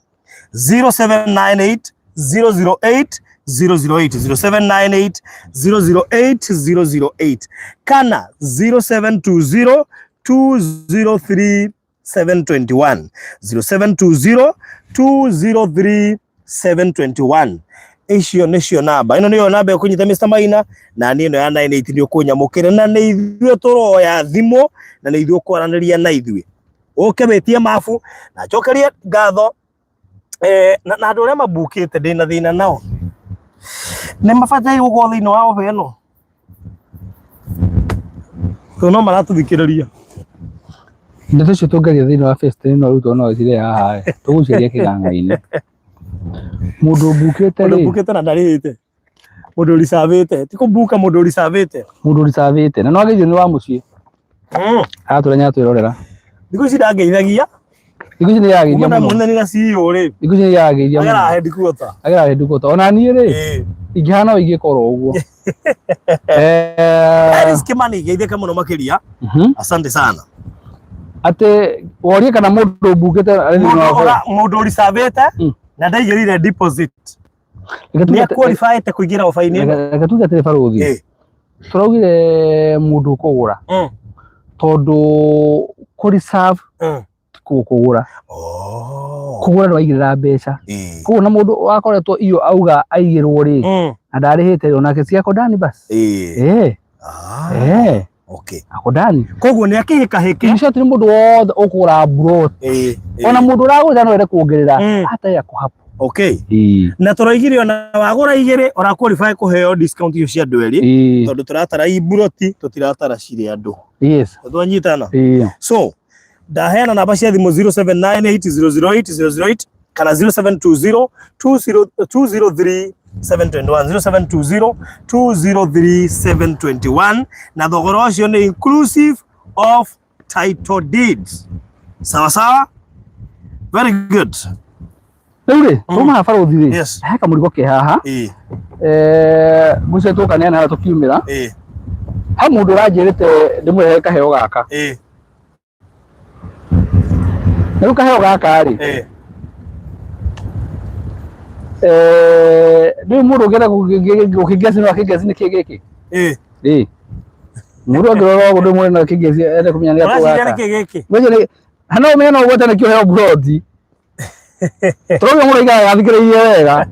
0798 008 008, 0798 008 008 kana 0720 203 721, 0720 203 721. Icio nĩcio namba. Ĩno nĩyo namba ĩkũnyita Mr. Maina na niĩ ĩno ya 98 nĩ ũkũnyamũkĩra na nĩ ithuĩ tũroya thimũ na nĩ ithuĩ ũkwaranĩria na ithuĩ. Ũke wĩtie mabu na njokerie ngatho na andũ arĩa mabukĩte ndĩna thĩna nao. Nĩ mabataire gũkorwo thĩinĩ wa ofa ĩno. Tondũ no maratũthikĩrĩria. Ndeto icio tũngĩaria thĩinĩ wa face ĩno rĩu tondũ no ĩcire haha ĩ, tũgũciaria kĩgang'a-inĩ. Mũndũ ũmbukĩte Mũndũ rĩ, ũmbukĩte na ndarĩhĩte. Mũndũ ũricavĩte. Ti kũmbuka mũndũ ũricavĩte. Mũndũ ũricavĩte. Na no ageithio nĩ wa mũciĩ. Aratũra nĩaratwĩrorera. Thikũ ici ndangeithagia. Thikũ ici nĩarageithia Kuma mũno. ndamuonania na CEO rĩ. Thikũ ici nĩarageithia mũno. Agera headquarter. Agera headquarter. Ona niĩ rĩ, ingĩhana no ingĩka oro ũguo. Alice Kimani geithĩka mũno makĩria. Asante sana. Atĩ worie kana mũndũ ũmbukĩte arĩ thĩinĩ wa Mũndũ mũndũ ũricavĩte na ndaigĩrĩire deposit. Nĩ qualified kũingĩra ofa-inĩ ĩno. Reke tuge atĩrĩ barũthi. Tũraugire mũndũ ũkũgũra. Tondũ kũ reserve kũgũra. Kũgũra nĩ waigĩrĩra mbeca. Koguo na mũndũ wakoretwo iyo auga aigĩrwo rĩ, na ndarĩhĩte rĩ, onake si ako ndani basi. Okay. Ako ndani. Koguo nĩ akĩhĩkahĩke. In short nĩ mũndũ wothe ũkũgũra mburoti. Ona mũndũ ũragũrĩte no ende kuongerera, hata yeye ako hapo. Okay. Na tũraigire ona wagũra igĩrĩ ũra qualify kũheo discount icio cia andũ erĩ. Tondũ tũratara imburoti tũtiratara cirĩ andũ. Yes. Twanyitana. So ndaheana namba cia thimũ 0798 008 008 kana 0720 203 721, 0720 203 721 na thogora ũcio nĩ inclusive of title deeds. Sawa sawa? Very good. Rĩu rĩ, tuma haha barũthi rĩ, Yes. he kamũrigo ke haha. Ngwĩciria tũkaneana harĩa tũkiumĩra. He mũndũ ũranjĩrĩte ndĩmũrehere kaheo gaka. Na rĩu kaheo gaka rĩ, rĩu mũndũ ũngĩenda gũkĩngeci no akĩngeci nĩkĩ gĩkĩ? Ĩĩ. Mũndũ angĩrora ũguo ndĩmwĩre no akĩngeci ende kũmenya nĩ gatũ Ũraciria gaka. nĩkĩ gĩkĩ? Ngwĩciria nĩ no ũmenye no ũgwate nĩkĩo heo mburoti. Tũrauga mũndũ aikaraga athikĩrĩirie wega.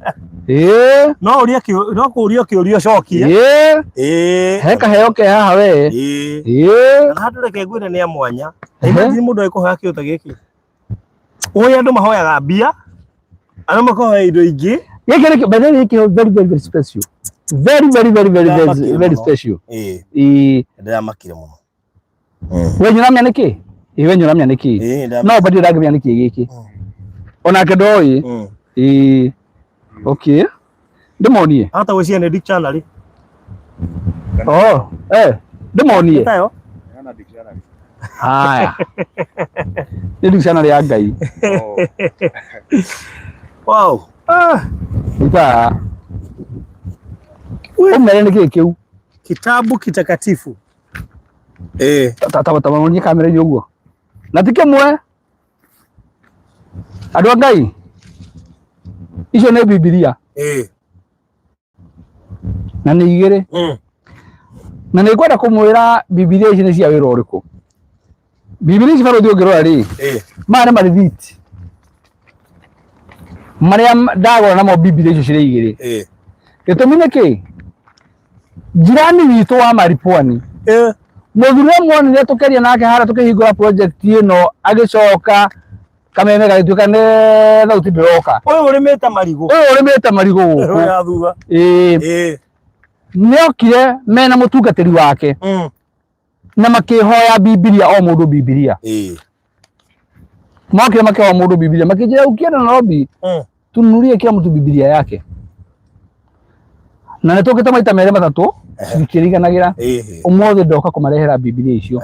Ĩĩ. No ũrie no kũũrio kĩũria ũcokie. Ĩĩ. Ĩĩ. He kaheo ke haha we. Ĩĩ. Ĩĩ. Na handũ reke ngwĩre nĩ a mwanya. Imagine mũndũ agĩkũhoya kĩndũ ta gĩkĩ. Ũĩ andũ mahoyaga mbia, andũ makahoya indo ingĩ. Gĩkĩ nĩkĩo, by the way, gĩkĩ very, very, very special. Very, very, very, very, very, Ndĩramakire very mũno. special. Ĩĩ. Ĩĩ. Ndĩramakire mũno. We nyũramia nĩkĩ? Ĩĩ we nyũramia nĩkĩ? Ĩĩ, No bado ndangĩmenya nĩkĩ gĩkĩ. Onake ndoĩ. Ĩĩ. Okay. Ndĩmonie. Hata gwĩciria nĩ dictionary. Oh, ndĩmonie. Tayo. Haya. Nĩ dictionary ya Ngai. Wow. Ita. Ũmere nĩkĩ kĩu? Kitabu kitakatifu. Ta monie kamera-inĩ ũguo. Na ti kĩmwe. Andũ a Ngai. Icio nĩ Bibilia. Na nĩ igĩrĩ. Na nĩ ngwenda kũmwĩra Bibilia ici nĩ cia wĩra ũrĩkũ. Bibilia ici barũthi ũngĩrora rĩ, maya nĩ marithiti marĩa ndagũra namo Bibilia icio cirĩ igĩrĩ. Gĩtũmi nĩ kĩ? Jirani witũ wa Maripwani, mũthuri ũrĩa muonire tũkĩaria nake harĩa tũkĩhingũra project ĩno, agĩcoka kameme gagĩtuĩka nĩ thauti ndĩroka. Ũyũ ũrĩmĩte marigũ. Ũyũ ũrĩmĩte marigũ gũkũ. Ũyũ thutha. Nĩokire mena mũtungatĩri wake na makĩhoya Bibilia o mũndũ Bibilia. Mokire makĩhoya mũndũ Bibilia, makĩnjĩra ukienda Nairobi tununulie kila mtu Bibilia yake. Na nĩ tũkĩte maita merĩ matatũ cikĩriganagĩra. Ũmũthĩ ndoka kũmarehera Bibilia icio.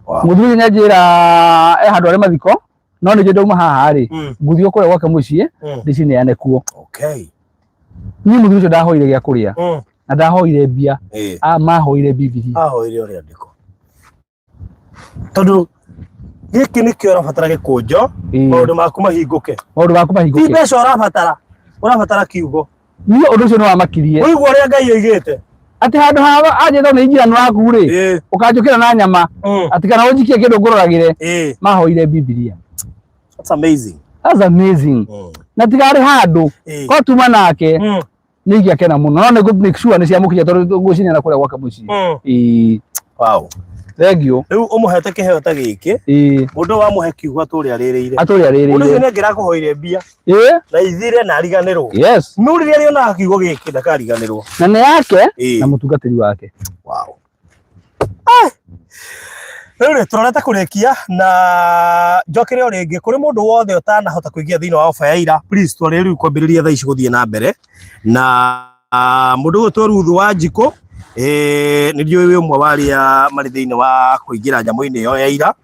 Mũthuri ũcio nĩanjĩra e handũ arĩ mathiko, no nĩ njũĩ ndauma haha rĩ, ngũthiĩ o kũrĩa gwake mũciĩ ndĩcineane kuo. Niĩ mũthuri ũcio ndahoire gĩa kũrĩa na ndahoire mbia, mahoire Bibilia. Ahoire ũrĩa ndĩko. Tondũ gĩkĩ nĩkĩo ũrabatara gĩkũnjo, maũndũ maku mahingũke. Maũndũ maku Ti mahingũke. mbeca ũrabatara, ũrabatara kiugo. Niĩ ũndũ ũcio nĩ wamakirie. Ũigua ũrĩa Ngai oigĩte. Atĩ handũ ha anjĩtwo nĩ njirani waku rĩ, ũkanjũkĩra na nyama, atĩ kana ũnjikie kĩndũ ngũroragĩre, mahoire Bibilia. That's amazing. That's amazing. Na tigarĩ handũ, ko tuma nake, nĩ ingĩakena mũno, no nĩ ngũ make sure nĩ ciamũkinya tondũ ngũcineana kũrĩa gwake mũciĩ. Wow. Thengiũ. Rĩu ũmũhete kĩheo ta gĩkĩ, mũndũ wamũhe kiugo atũre arĩrĩire. Atũre arĩrĩire. Mũndũ ũcio nĩ angĩrakũhoire mbia. Na ithire na ariganĩrwo. Yes. No rĩrĩa arĩonaga kiugo gĩkĩ ndakariganĩrwo. Na nĩ yake na mũtungatĩri wake. Wow. Rĩu rĩ tũrorete kũrĩkia na njokere o rĩngĩ kũrĩ mũndũ wothe ũtanahota kũingĩra thĩinĩ wa ofa ya ira, please twarĩ rĩu kwambĩrĩria thaa ici gũthiĩ na mbere na mũndũ ũgwĩtwo Ruth wa Njikũ, nĩ ndiũĩ wĩ ũmwe wa arĩa marĩ thĩinĩ wa kũingĩra nyamũ-inĩ ĩyo ya ira,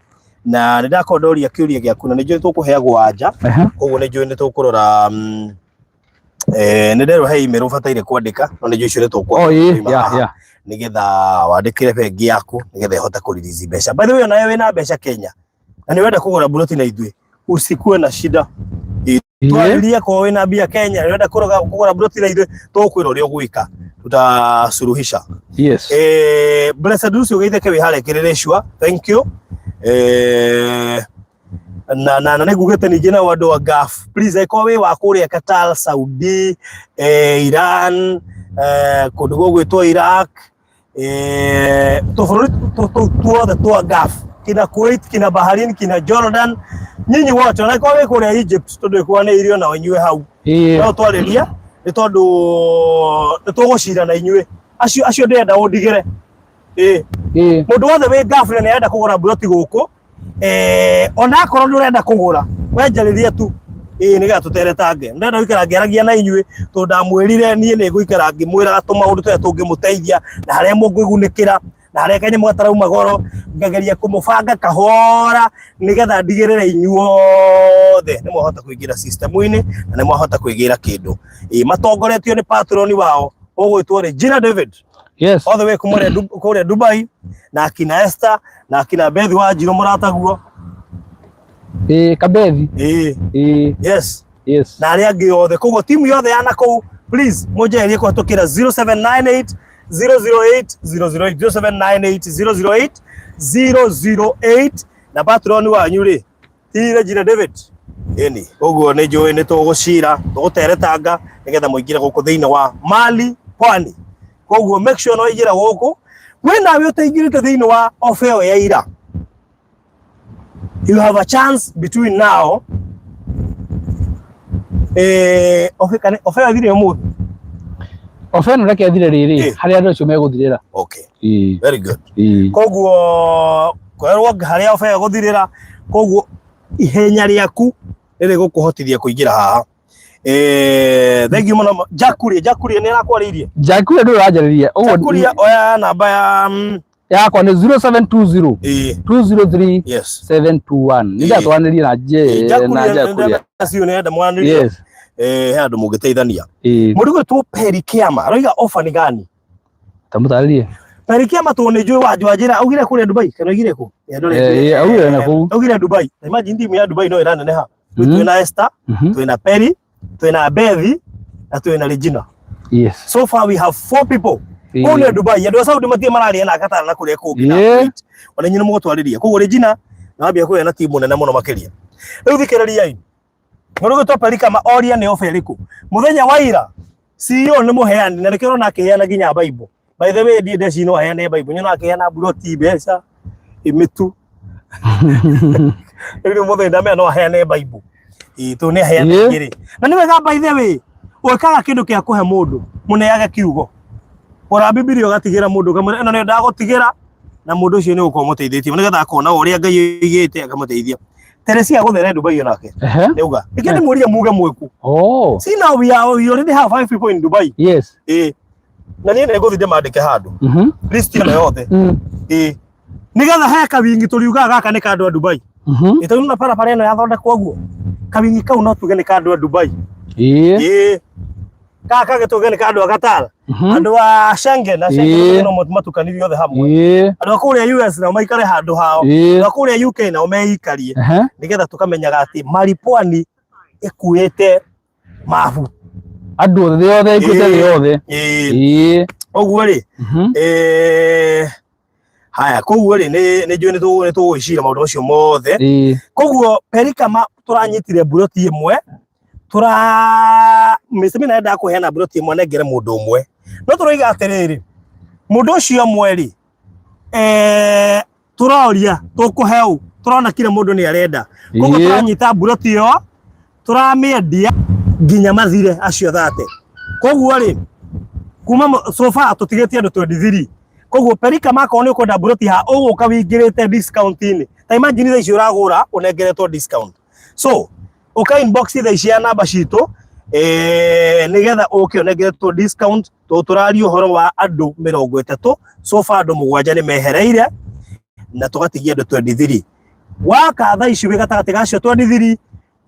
na nĩ ndakorwo ndoria kĩũria gĩaku na nĩ njũĩ tũkũheagwo anja, koguo nĩ njũĩ nĩ tũkũrora nĩ nderwo he email ũbataire kwandĩka, no nĩ njũĩ icio nĩ tũkũandĩka nĩgetha wandĩkĩre bengi yaku nĩgetha ĩhote kũ release mbeca. By the way, onawe wĩna mbeca Kenya na nĩ wenda kũgũra mburoti na ithuĩ, usikuwe na shida. Twarĩrie korwo wĩna mbia Kenya nĩ wenda kũgũra mburoti na ithuĩ, tũgũkwĩra ũrĩa ũgwĩka, tutasuluhisha. Yes. Blessed Lucy ũgeithĩke wĩ harĩa Kĩrĩrĩcua, thank you. Na na na nĩngugĩte ningĩ nao andũ a Gulf, please angĩkorwo wĩ wa kũrĩa Qatar, Saudi, Iran, kũndũ gũgwĩtwo Iraq, tũbũrũri tũu tuothe twa Gulf, kina Kuwait, kina Bahrain, kina Jordan, nyinyi wote, ona angĩkorwo wĩ kũrĩa Egypt tondũ ĩkwanĩirio nao inyuĩ hau, no twarĩria nĩ tondũ nĩ tũgũcira na inyuĩ acio acio ndĩrenda ũndigĩre. Mũndũ wothe wĩ Gulf na nĩarenda kũgũra mburoti gũkũ, ona akorwo ndũrenda kũgũra, wenjarĩrie tu, nĩgetha tũteretange. Ndĩrenda gũikara ngĩaragia na inyuĩ tondũ ndamwĩrire niĩ nĩ ngũikara ngĩmwĩraga tũmaũndũ tũrĩa tũngĩmũteithia na harĩa mũngĩgunĩkĩra na harĩa kanyamũ gatarauma goro, ngageria kũmũbanga kahora nĩgetha ndigĩrĩre inyuothe nĩ mwahota kũingĩra system-inĩ na nĩ mwahota kwĩgĩra kĩndũ. Matongoretio nĩ patroni wao ũgwĩtwo Regina David. Yes. All the way kuma kũrĩa Dubai na akina Esther na akina Beth wa Njirũ mũrataguo. Kabethi. Yes. Yes. Na arĩa angĩ othe. Koguo timu yothe ya nakũu, please mũnjeherie kũhetũkĩra 0798 008 008 0798 008 008 na patroni wanyu rĩ ti Regina David. Ĩni, ũguo nĩ njũĩ nĩ tũgũcira, tũgũteretanga nĩgetha mũingĩre gũkũ thĩinĩ wa Mali Pwani. Koguo make sure no waingĩra gũkũ, wĩ nawe ũtaingĩrĩte thĩinĩ wa ofa ĩyo ya ira. You have a chance between now ofa kana ofa ĩyo ĩthire ũmũthĩ. Ofa ĩno reke ĩthire rĩrĩ, harĩa andũ acio megũthirĩra. Okay. Very good. Koguo kwerwo harĩa ofa ĩyo ĩgũthirĩra, koguo ihenya rĩaku rĩrĩ gũkũhotithia kũingĩra haha. Thank you mũno Jakuria, Jakuria nĩ arakwarĩirie. Jakuria ndũrĩ ũranjarĩria. Ũguo Jakuria oya namba ya yakwa nĩ 0720 203 Yes. 721. Nĩ ndatwaranĩrie na J na Jakuria. Acio nĩ enda mwaranĩrie. Yes. He andũ mũngĩteithania. Mũndũ gwĩtwo Perry Kiama aroiga ofa nĩ gani? Tamũtarĩrie. Perry Kiama tondũ nĩ njũĩ wa njĩra augire kũrĩa Dubai kana augire kũ? Augire na kũu. Augire Dubai. Imagine timu ya Dubai no ĩraneneha. Twĩna Esther, twĩna Perry, twĩna Bethi na twĩna Regina. Yes. So far we have four people. Kũu nĩ Dubai, andũ a Saudi matirĩ mararia na Qatar na kũrĩa kũngĩ na Kuwait. Ona inyuĩ nĩ mũgũtwarĩria. Koguo Regina nĩ wambia kũgĩa na timu nene mũno makĩria. Rĩu thikĩrĩriai. Mũndũ ũgwĩtwo Perikama oria nĩ ofa ĩrĩkũ. Mũthenya wa ira CEO nĩ mũheani na nĩkĩo ũrona akĩheana nginya Bible. By the way, ndiĩ ndeci no aheane Bible. Nyonaga akĩheana mburoti, mbeca, mĩtu. Rĩu nĩ mũthenya ndamenya no aheane Bible. Ĩĩ tondũ nĩ aheana igĩrĩ. Na nĩ wega by the way, ũĩkaga kĩndũ kĩa kũhe mũndũ, mũneage kiugo. Gũra Bibilia ũgatigĩra mũndũ ũkamwĩra ĩno nĩyo ndagũtigĩra na mũndũ ũcio nĩ ũgũkorwo ũmũteithĩtie nĩgetha akona ũrĩa Ngai oigĩte akamũteithia. Teresia gũthere Dubai onake. Nĩuga. Nĩkĩo ndĩmũria muge mwĩku. Oh. See now we already have five people in Dubai. Yes. Ĩĩ. Na niĩ nĩngũthiĩ ndĩmandĩke handũ. List ĩno yothe. Ĩĩ. Nĩgetha he kawingi tũriugaga gaka nĩ ka andũ a Dubai. Ĩ tondũ na barabara ĩno yathondekwo ũguo. Kawingi kau no tuge nĩ ka andũ a Dubai. Ĩĩ. Ĩĩ. Gaka kangĩ tuge nĩ ka andũ a Qatar. Andũ a Schengen, a Schengen no matukanirie othe hamwe. Ĩĩ. Andũ a kũrĩa US nao maikare handũ hao. Ĩĩ. Andũ a kũrĩa UK nao meikarie. Nĩgetha tũkamenyaga atĩ Maripwani ĩkuĩte mabu. Andũ othe othe ikuĩte thĩ yothe. Ĩĩ. Ĩĩ. Ũguo rĩ, haya koguo rĩ nĩ njũĩ nĩ tũgwĩciria maũndũ macio mothe. Koguo Perikama tũranyitire mburoti ĩmwe, tũra Mr. Mina endaga kũheana mburoti ĩmwe anengere mũndũ ũmwe. No tũroiga atĩrĩrĩ, mũndũ ũcio ũmwe rĩ, tũroria tũkũhe ũ, tũrona kila mũndũ nĩ arenda. Koguo tũranyita mburoti ĩyo, tũramĩendia nginya mathire acio 30. Koguo rĩ, kuma so far tũtigĩtie andũ 23. Koguo Perikama akorwo nĩ ũkwenda mburoti haha ũgũka wĩingĩrĩte discount-inĩ. Ta imagine thaa ici ũragũra ũnengeretwo discount. So ũka inbox thaa ici ya namba citũ nĩgetha ũke ũnengeretwo discount tondũ tũraria ũhoro wa andũ 30. So far andũ 7 nĩ mehereire na tũgatigia andũ 23. Waka thaa ici wĩ gatagatĩ ga acio 23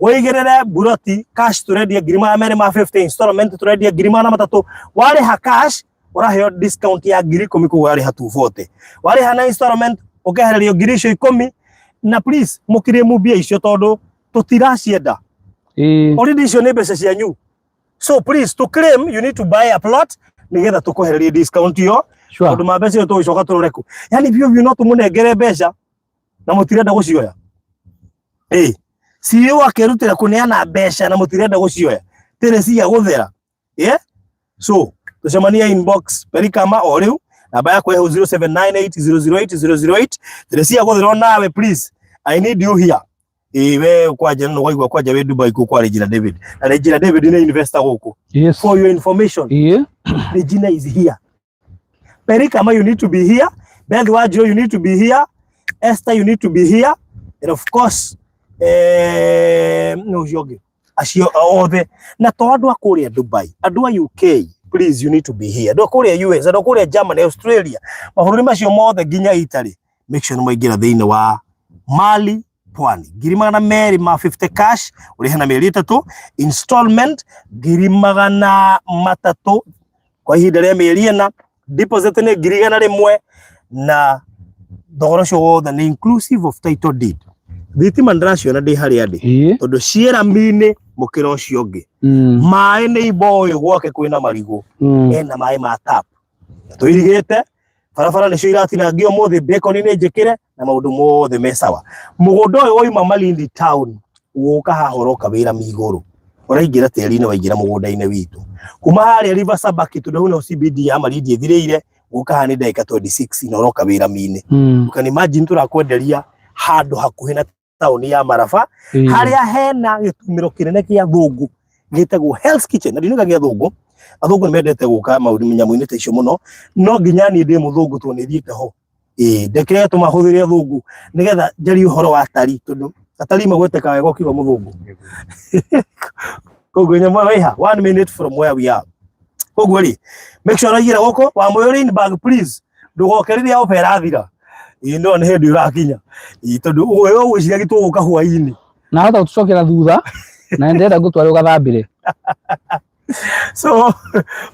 wĩigĩrĩre mburoti cash tũrendia 250,000, installment tũrendia 300,000. Warĩha cash ũraheo discount ya 10,000, koguo warĩha 240. Warĩha na installment ũkehererio ngiri icio 10. Na please mũkirĩmu mbia icio tondũ tũtiracienda. Already icio nĩ mbeca cianyu. So please to claim you need to buy a plot nĩgetha tũkwehererie discount ĩyo. Tondũ ma mbeca ĩyo tũgũcoka tũrore kũ. Yani biũ biũ no tũmũnengere mbeca na mũtirenda gũcioya. CEO akerutĩra kũneana mbeca na mũtirenda gũcioya. Teresia gũthera. Yeah? So, tucemanie inbox Perikama o rĩu namba yakwa ĩho 0798008008. Teresia gũthera nawe please. I need you here. Ĩĩ we kwanja no waigua kwanja wĩ Dubai kũ kwa Regina David. Na Regina David nĩ investor gũkũ. Yes. For your information. Ĩĩ. Regina is here. Perikama you need to be here. Beth Wanjiru you need to be here. Esther you need to be here. And of course no ũcio ũngĩ acio othe na to andũ a kũrĩa Dubai, andũ a UK please you need to be here, andũ a kũrĩa US, andũ a kũrĩa Germany, Australia, mabũrũri macio mothe nginya Italy, make sure nĩ mwaingĩra thĩinĩ wa Mali Pwani. 250,000 cash ũrĩhe na mĩeri 3, installment 300,000 kwa ihinda rĩa mĩeri 4, deposit nĩ 100,000 na thogora ũcio wothe nĩ inclusive of title deed. Thitima ndĩraciona ndĩ harĩa ndĩ tondũ ciĩ rami-inĩ mũkĩra ũcio ũngĩ. Maĩ nĩ iboyo gwake kwĩna marigũ, ena maĩ ma tap. Tũirigĩte barabara nĩcio iratinangio ũmũthĩ, bacon nĩ njĩkĩre na maũndũ mothe me sawa. Mũgũnda ũyũ wauma Malindi town gũka haha ũroka wĩra migũrũ, ũraingĩra tĩri-inĩ waingĩra mũgũnda-inĩ witũ. Kuma harĩa River Sabaki tondũ hau nĩho CBD ya Malindi ĩthirĩire, gũka haha nĩ ndagĩka 26 na ũroka wĩra mi-inĩ. You can imagine tũrakwenderia handũ hakuhĩ na taũni ya Maraba harĩa hena gĩtumĩro kĩnene kĩa thũngũ gĩtagwo Hell's Kitchen. Na ndinauga gĩa thũngũ, athũngũ nĩ mendete gũka maũndũ nyamũ-inĩ ta icio mũno, no nginya niĩ ndĩ mũthũngũ tondũ nĩ thiĩte ho. Ĩĩ ndekire tũmahũthĩre athũngũ nĩgetha njarie ũhoro wa atari tondũ atari magwetekaga wega ũkiuga mũthũngũ. Koguo nyamũ ĩyo ĩha 1 minute from where we are. Koguo rĩ, make sure ũraigĩra gũkũ wa Mũyũ bag please, ndũgoke rĩrĩa ofa ĩrathira. Ĩĩ no nĩ hĩndĩ ũrakinya. Ĩĩ tondũ we ũgwĩciria gĩtũgũka hwaĩ-inĩ. Na hota gũtũcokera thutha na ndĩrenda ngũtware ũgathambĩre. So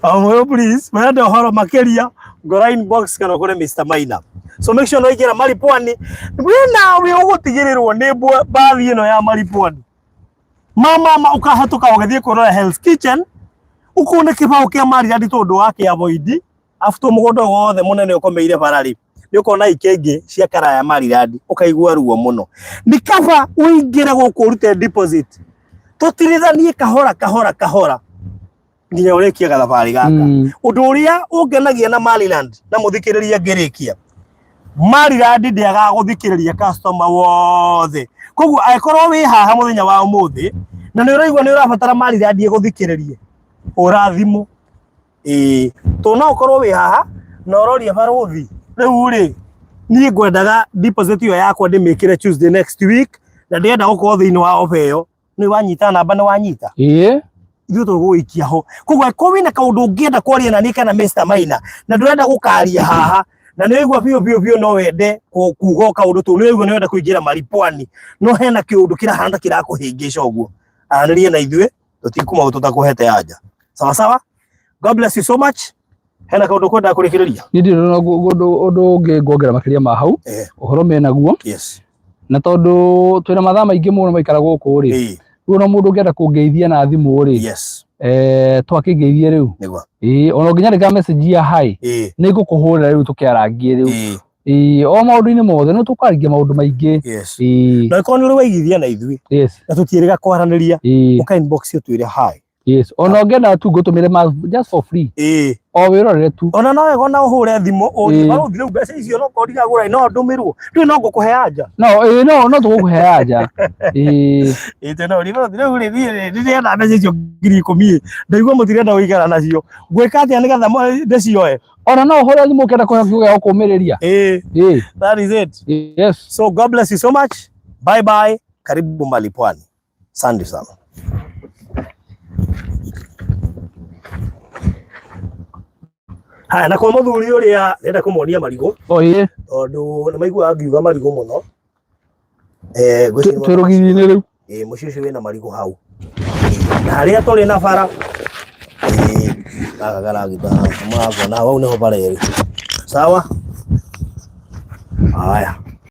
Wamũyũ please, marenda ũhoro makĩria ngora inbox kana ũkore Mr. Maina. So make sure no ingĩra Maripwani. We nawe ũgũtigĩrĩrwo nĩ bathi ĩno ya Maripwani. Mama ũkahĩtũka ũgĩthiĩ kwĩrora Hell's Kitchen, Ukone kibao kia Maryland tondu wa kia avoid after mugunda wothe munene ukomeire bara-ri ni ukona ikenge cia kara ya Maryland ukaigua ruo muno. Ni kaba uingire guku urute deposit tutirithanie kahora kahora kahora nginya urikie gathabari gaka. Undu uria ungenagia na Maryland na muthikiriria ngirikia, Maryland ndiagaga guthikiriria customer wothe. Koguo angikorwo wi haha muthenya wa umuthi na ni uraigua ni urabatara Maryland iguthikiririe, hura thimu. Ii to no ukorwo wi haha na uroria baruthi riu ri nie ngwendaga deposit iyo yakwa ndimikire Tuesday next week na ndirenda gukorwo thiini wa offer iyo. Ni wanyita namba ni wanyita. Ĩĩ. Ithuĩ tũgũgũikia ho. Koguo angĩkorwo wĩna kaũndũ ũngĩenda kwaria na niĩ kana Mr Maina na ndũrenda gũkaria haha na nĩ ũraigua biũ biũ biũ no wende kuga o kaũndũ tondũ nĩ ũraigua nĩ ũrenda kũingĩra Maripwani no hena kĩũndũ kĩrahana ta kĩrakũhĩngĩca ũguo, aranĩria na ithuĩ, tũtikuma tũtakũhete anja. Sawa sawa, God bless you so much. Hena kaũndũ kwendaga kũrĩkĩrĩria? Niĩ ndirĩ na ũndũ ũngĩ nguongerera makĩria ma hau. Ũhoro menaguo. Na tondũ twĩna mathaa maingĩ mũno maikara gũkũ rĩ, rĩu ona mũndũ ũngĩenda kũngeithia na thimũ rĩ, twakĩngeithie rĩu. Nĩguo. Ĩĩ, ona ũngĩnyandĩkĩra message ya hi, nĩ ngũkũhũrĩra rĩu tũkĩarangie rĩu. Ĩĩ, o maũndũ-inĩ mothe no tũkarangia maũndũ maingĩ. Ĩĩ. Na ĩkorwo nĩ ũrĩ waigithia na ithuĩ. Na tũtiĩrĩga kwaranĩria. Ũka inbox ũtwĩre hi. Ona ũngĩenda tu ngũtũmĩre ma just for free. O wĩrorere tu. Ona no wega ona ũhũre thimũ ũrie barũthi rĩu mbeca icio no korwo ndigagũra no ndũmĩrwo. Ndũĩ no ngũkũhe anja. No, ĩĩ, no, no tũgũkũhe anja. Ĩĩ. Ĩĩ, tene ũrie barũthi rĩu rĩ, niĩ rĩ, ndĩrenda mbeca icio 10,000. Ndaigua mũtirenda gũikara nacio. Ngwĩka atĩa nĩgetha ndĩcioe? Ona no ũhũre thimũ ũkĩenda kũheo kiugo gĩa gũkũmĩrĩria. Ĩĩ. Ĩĩ. That is it. Yes. So God bless you so much. Bye bye. Karibu Malipwani. Asante sana. Haya, na kwa muthuri uria ndĩrenda kũmuonia marigũ. O, ĩĩ. Tondũ nĩ maiguaga ngiuga marigũ mũno. Ngwĩciria Twĩ rũgiri-inĩ rĩu. Mũciĩ ũcio wĩna marigũ hau. Na harĩa tũrĩ na bara. Gaka karagita haha, mũrakuona hau nĩho bara ĩrĩ. Sawa? Haya.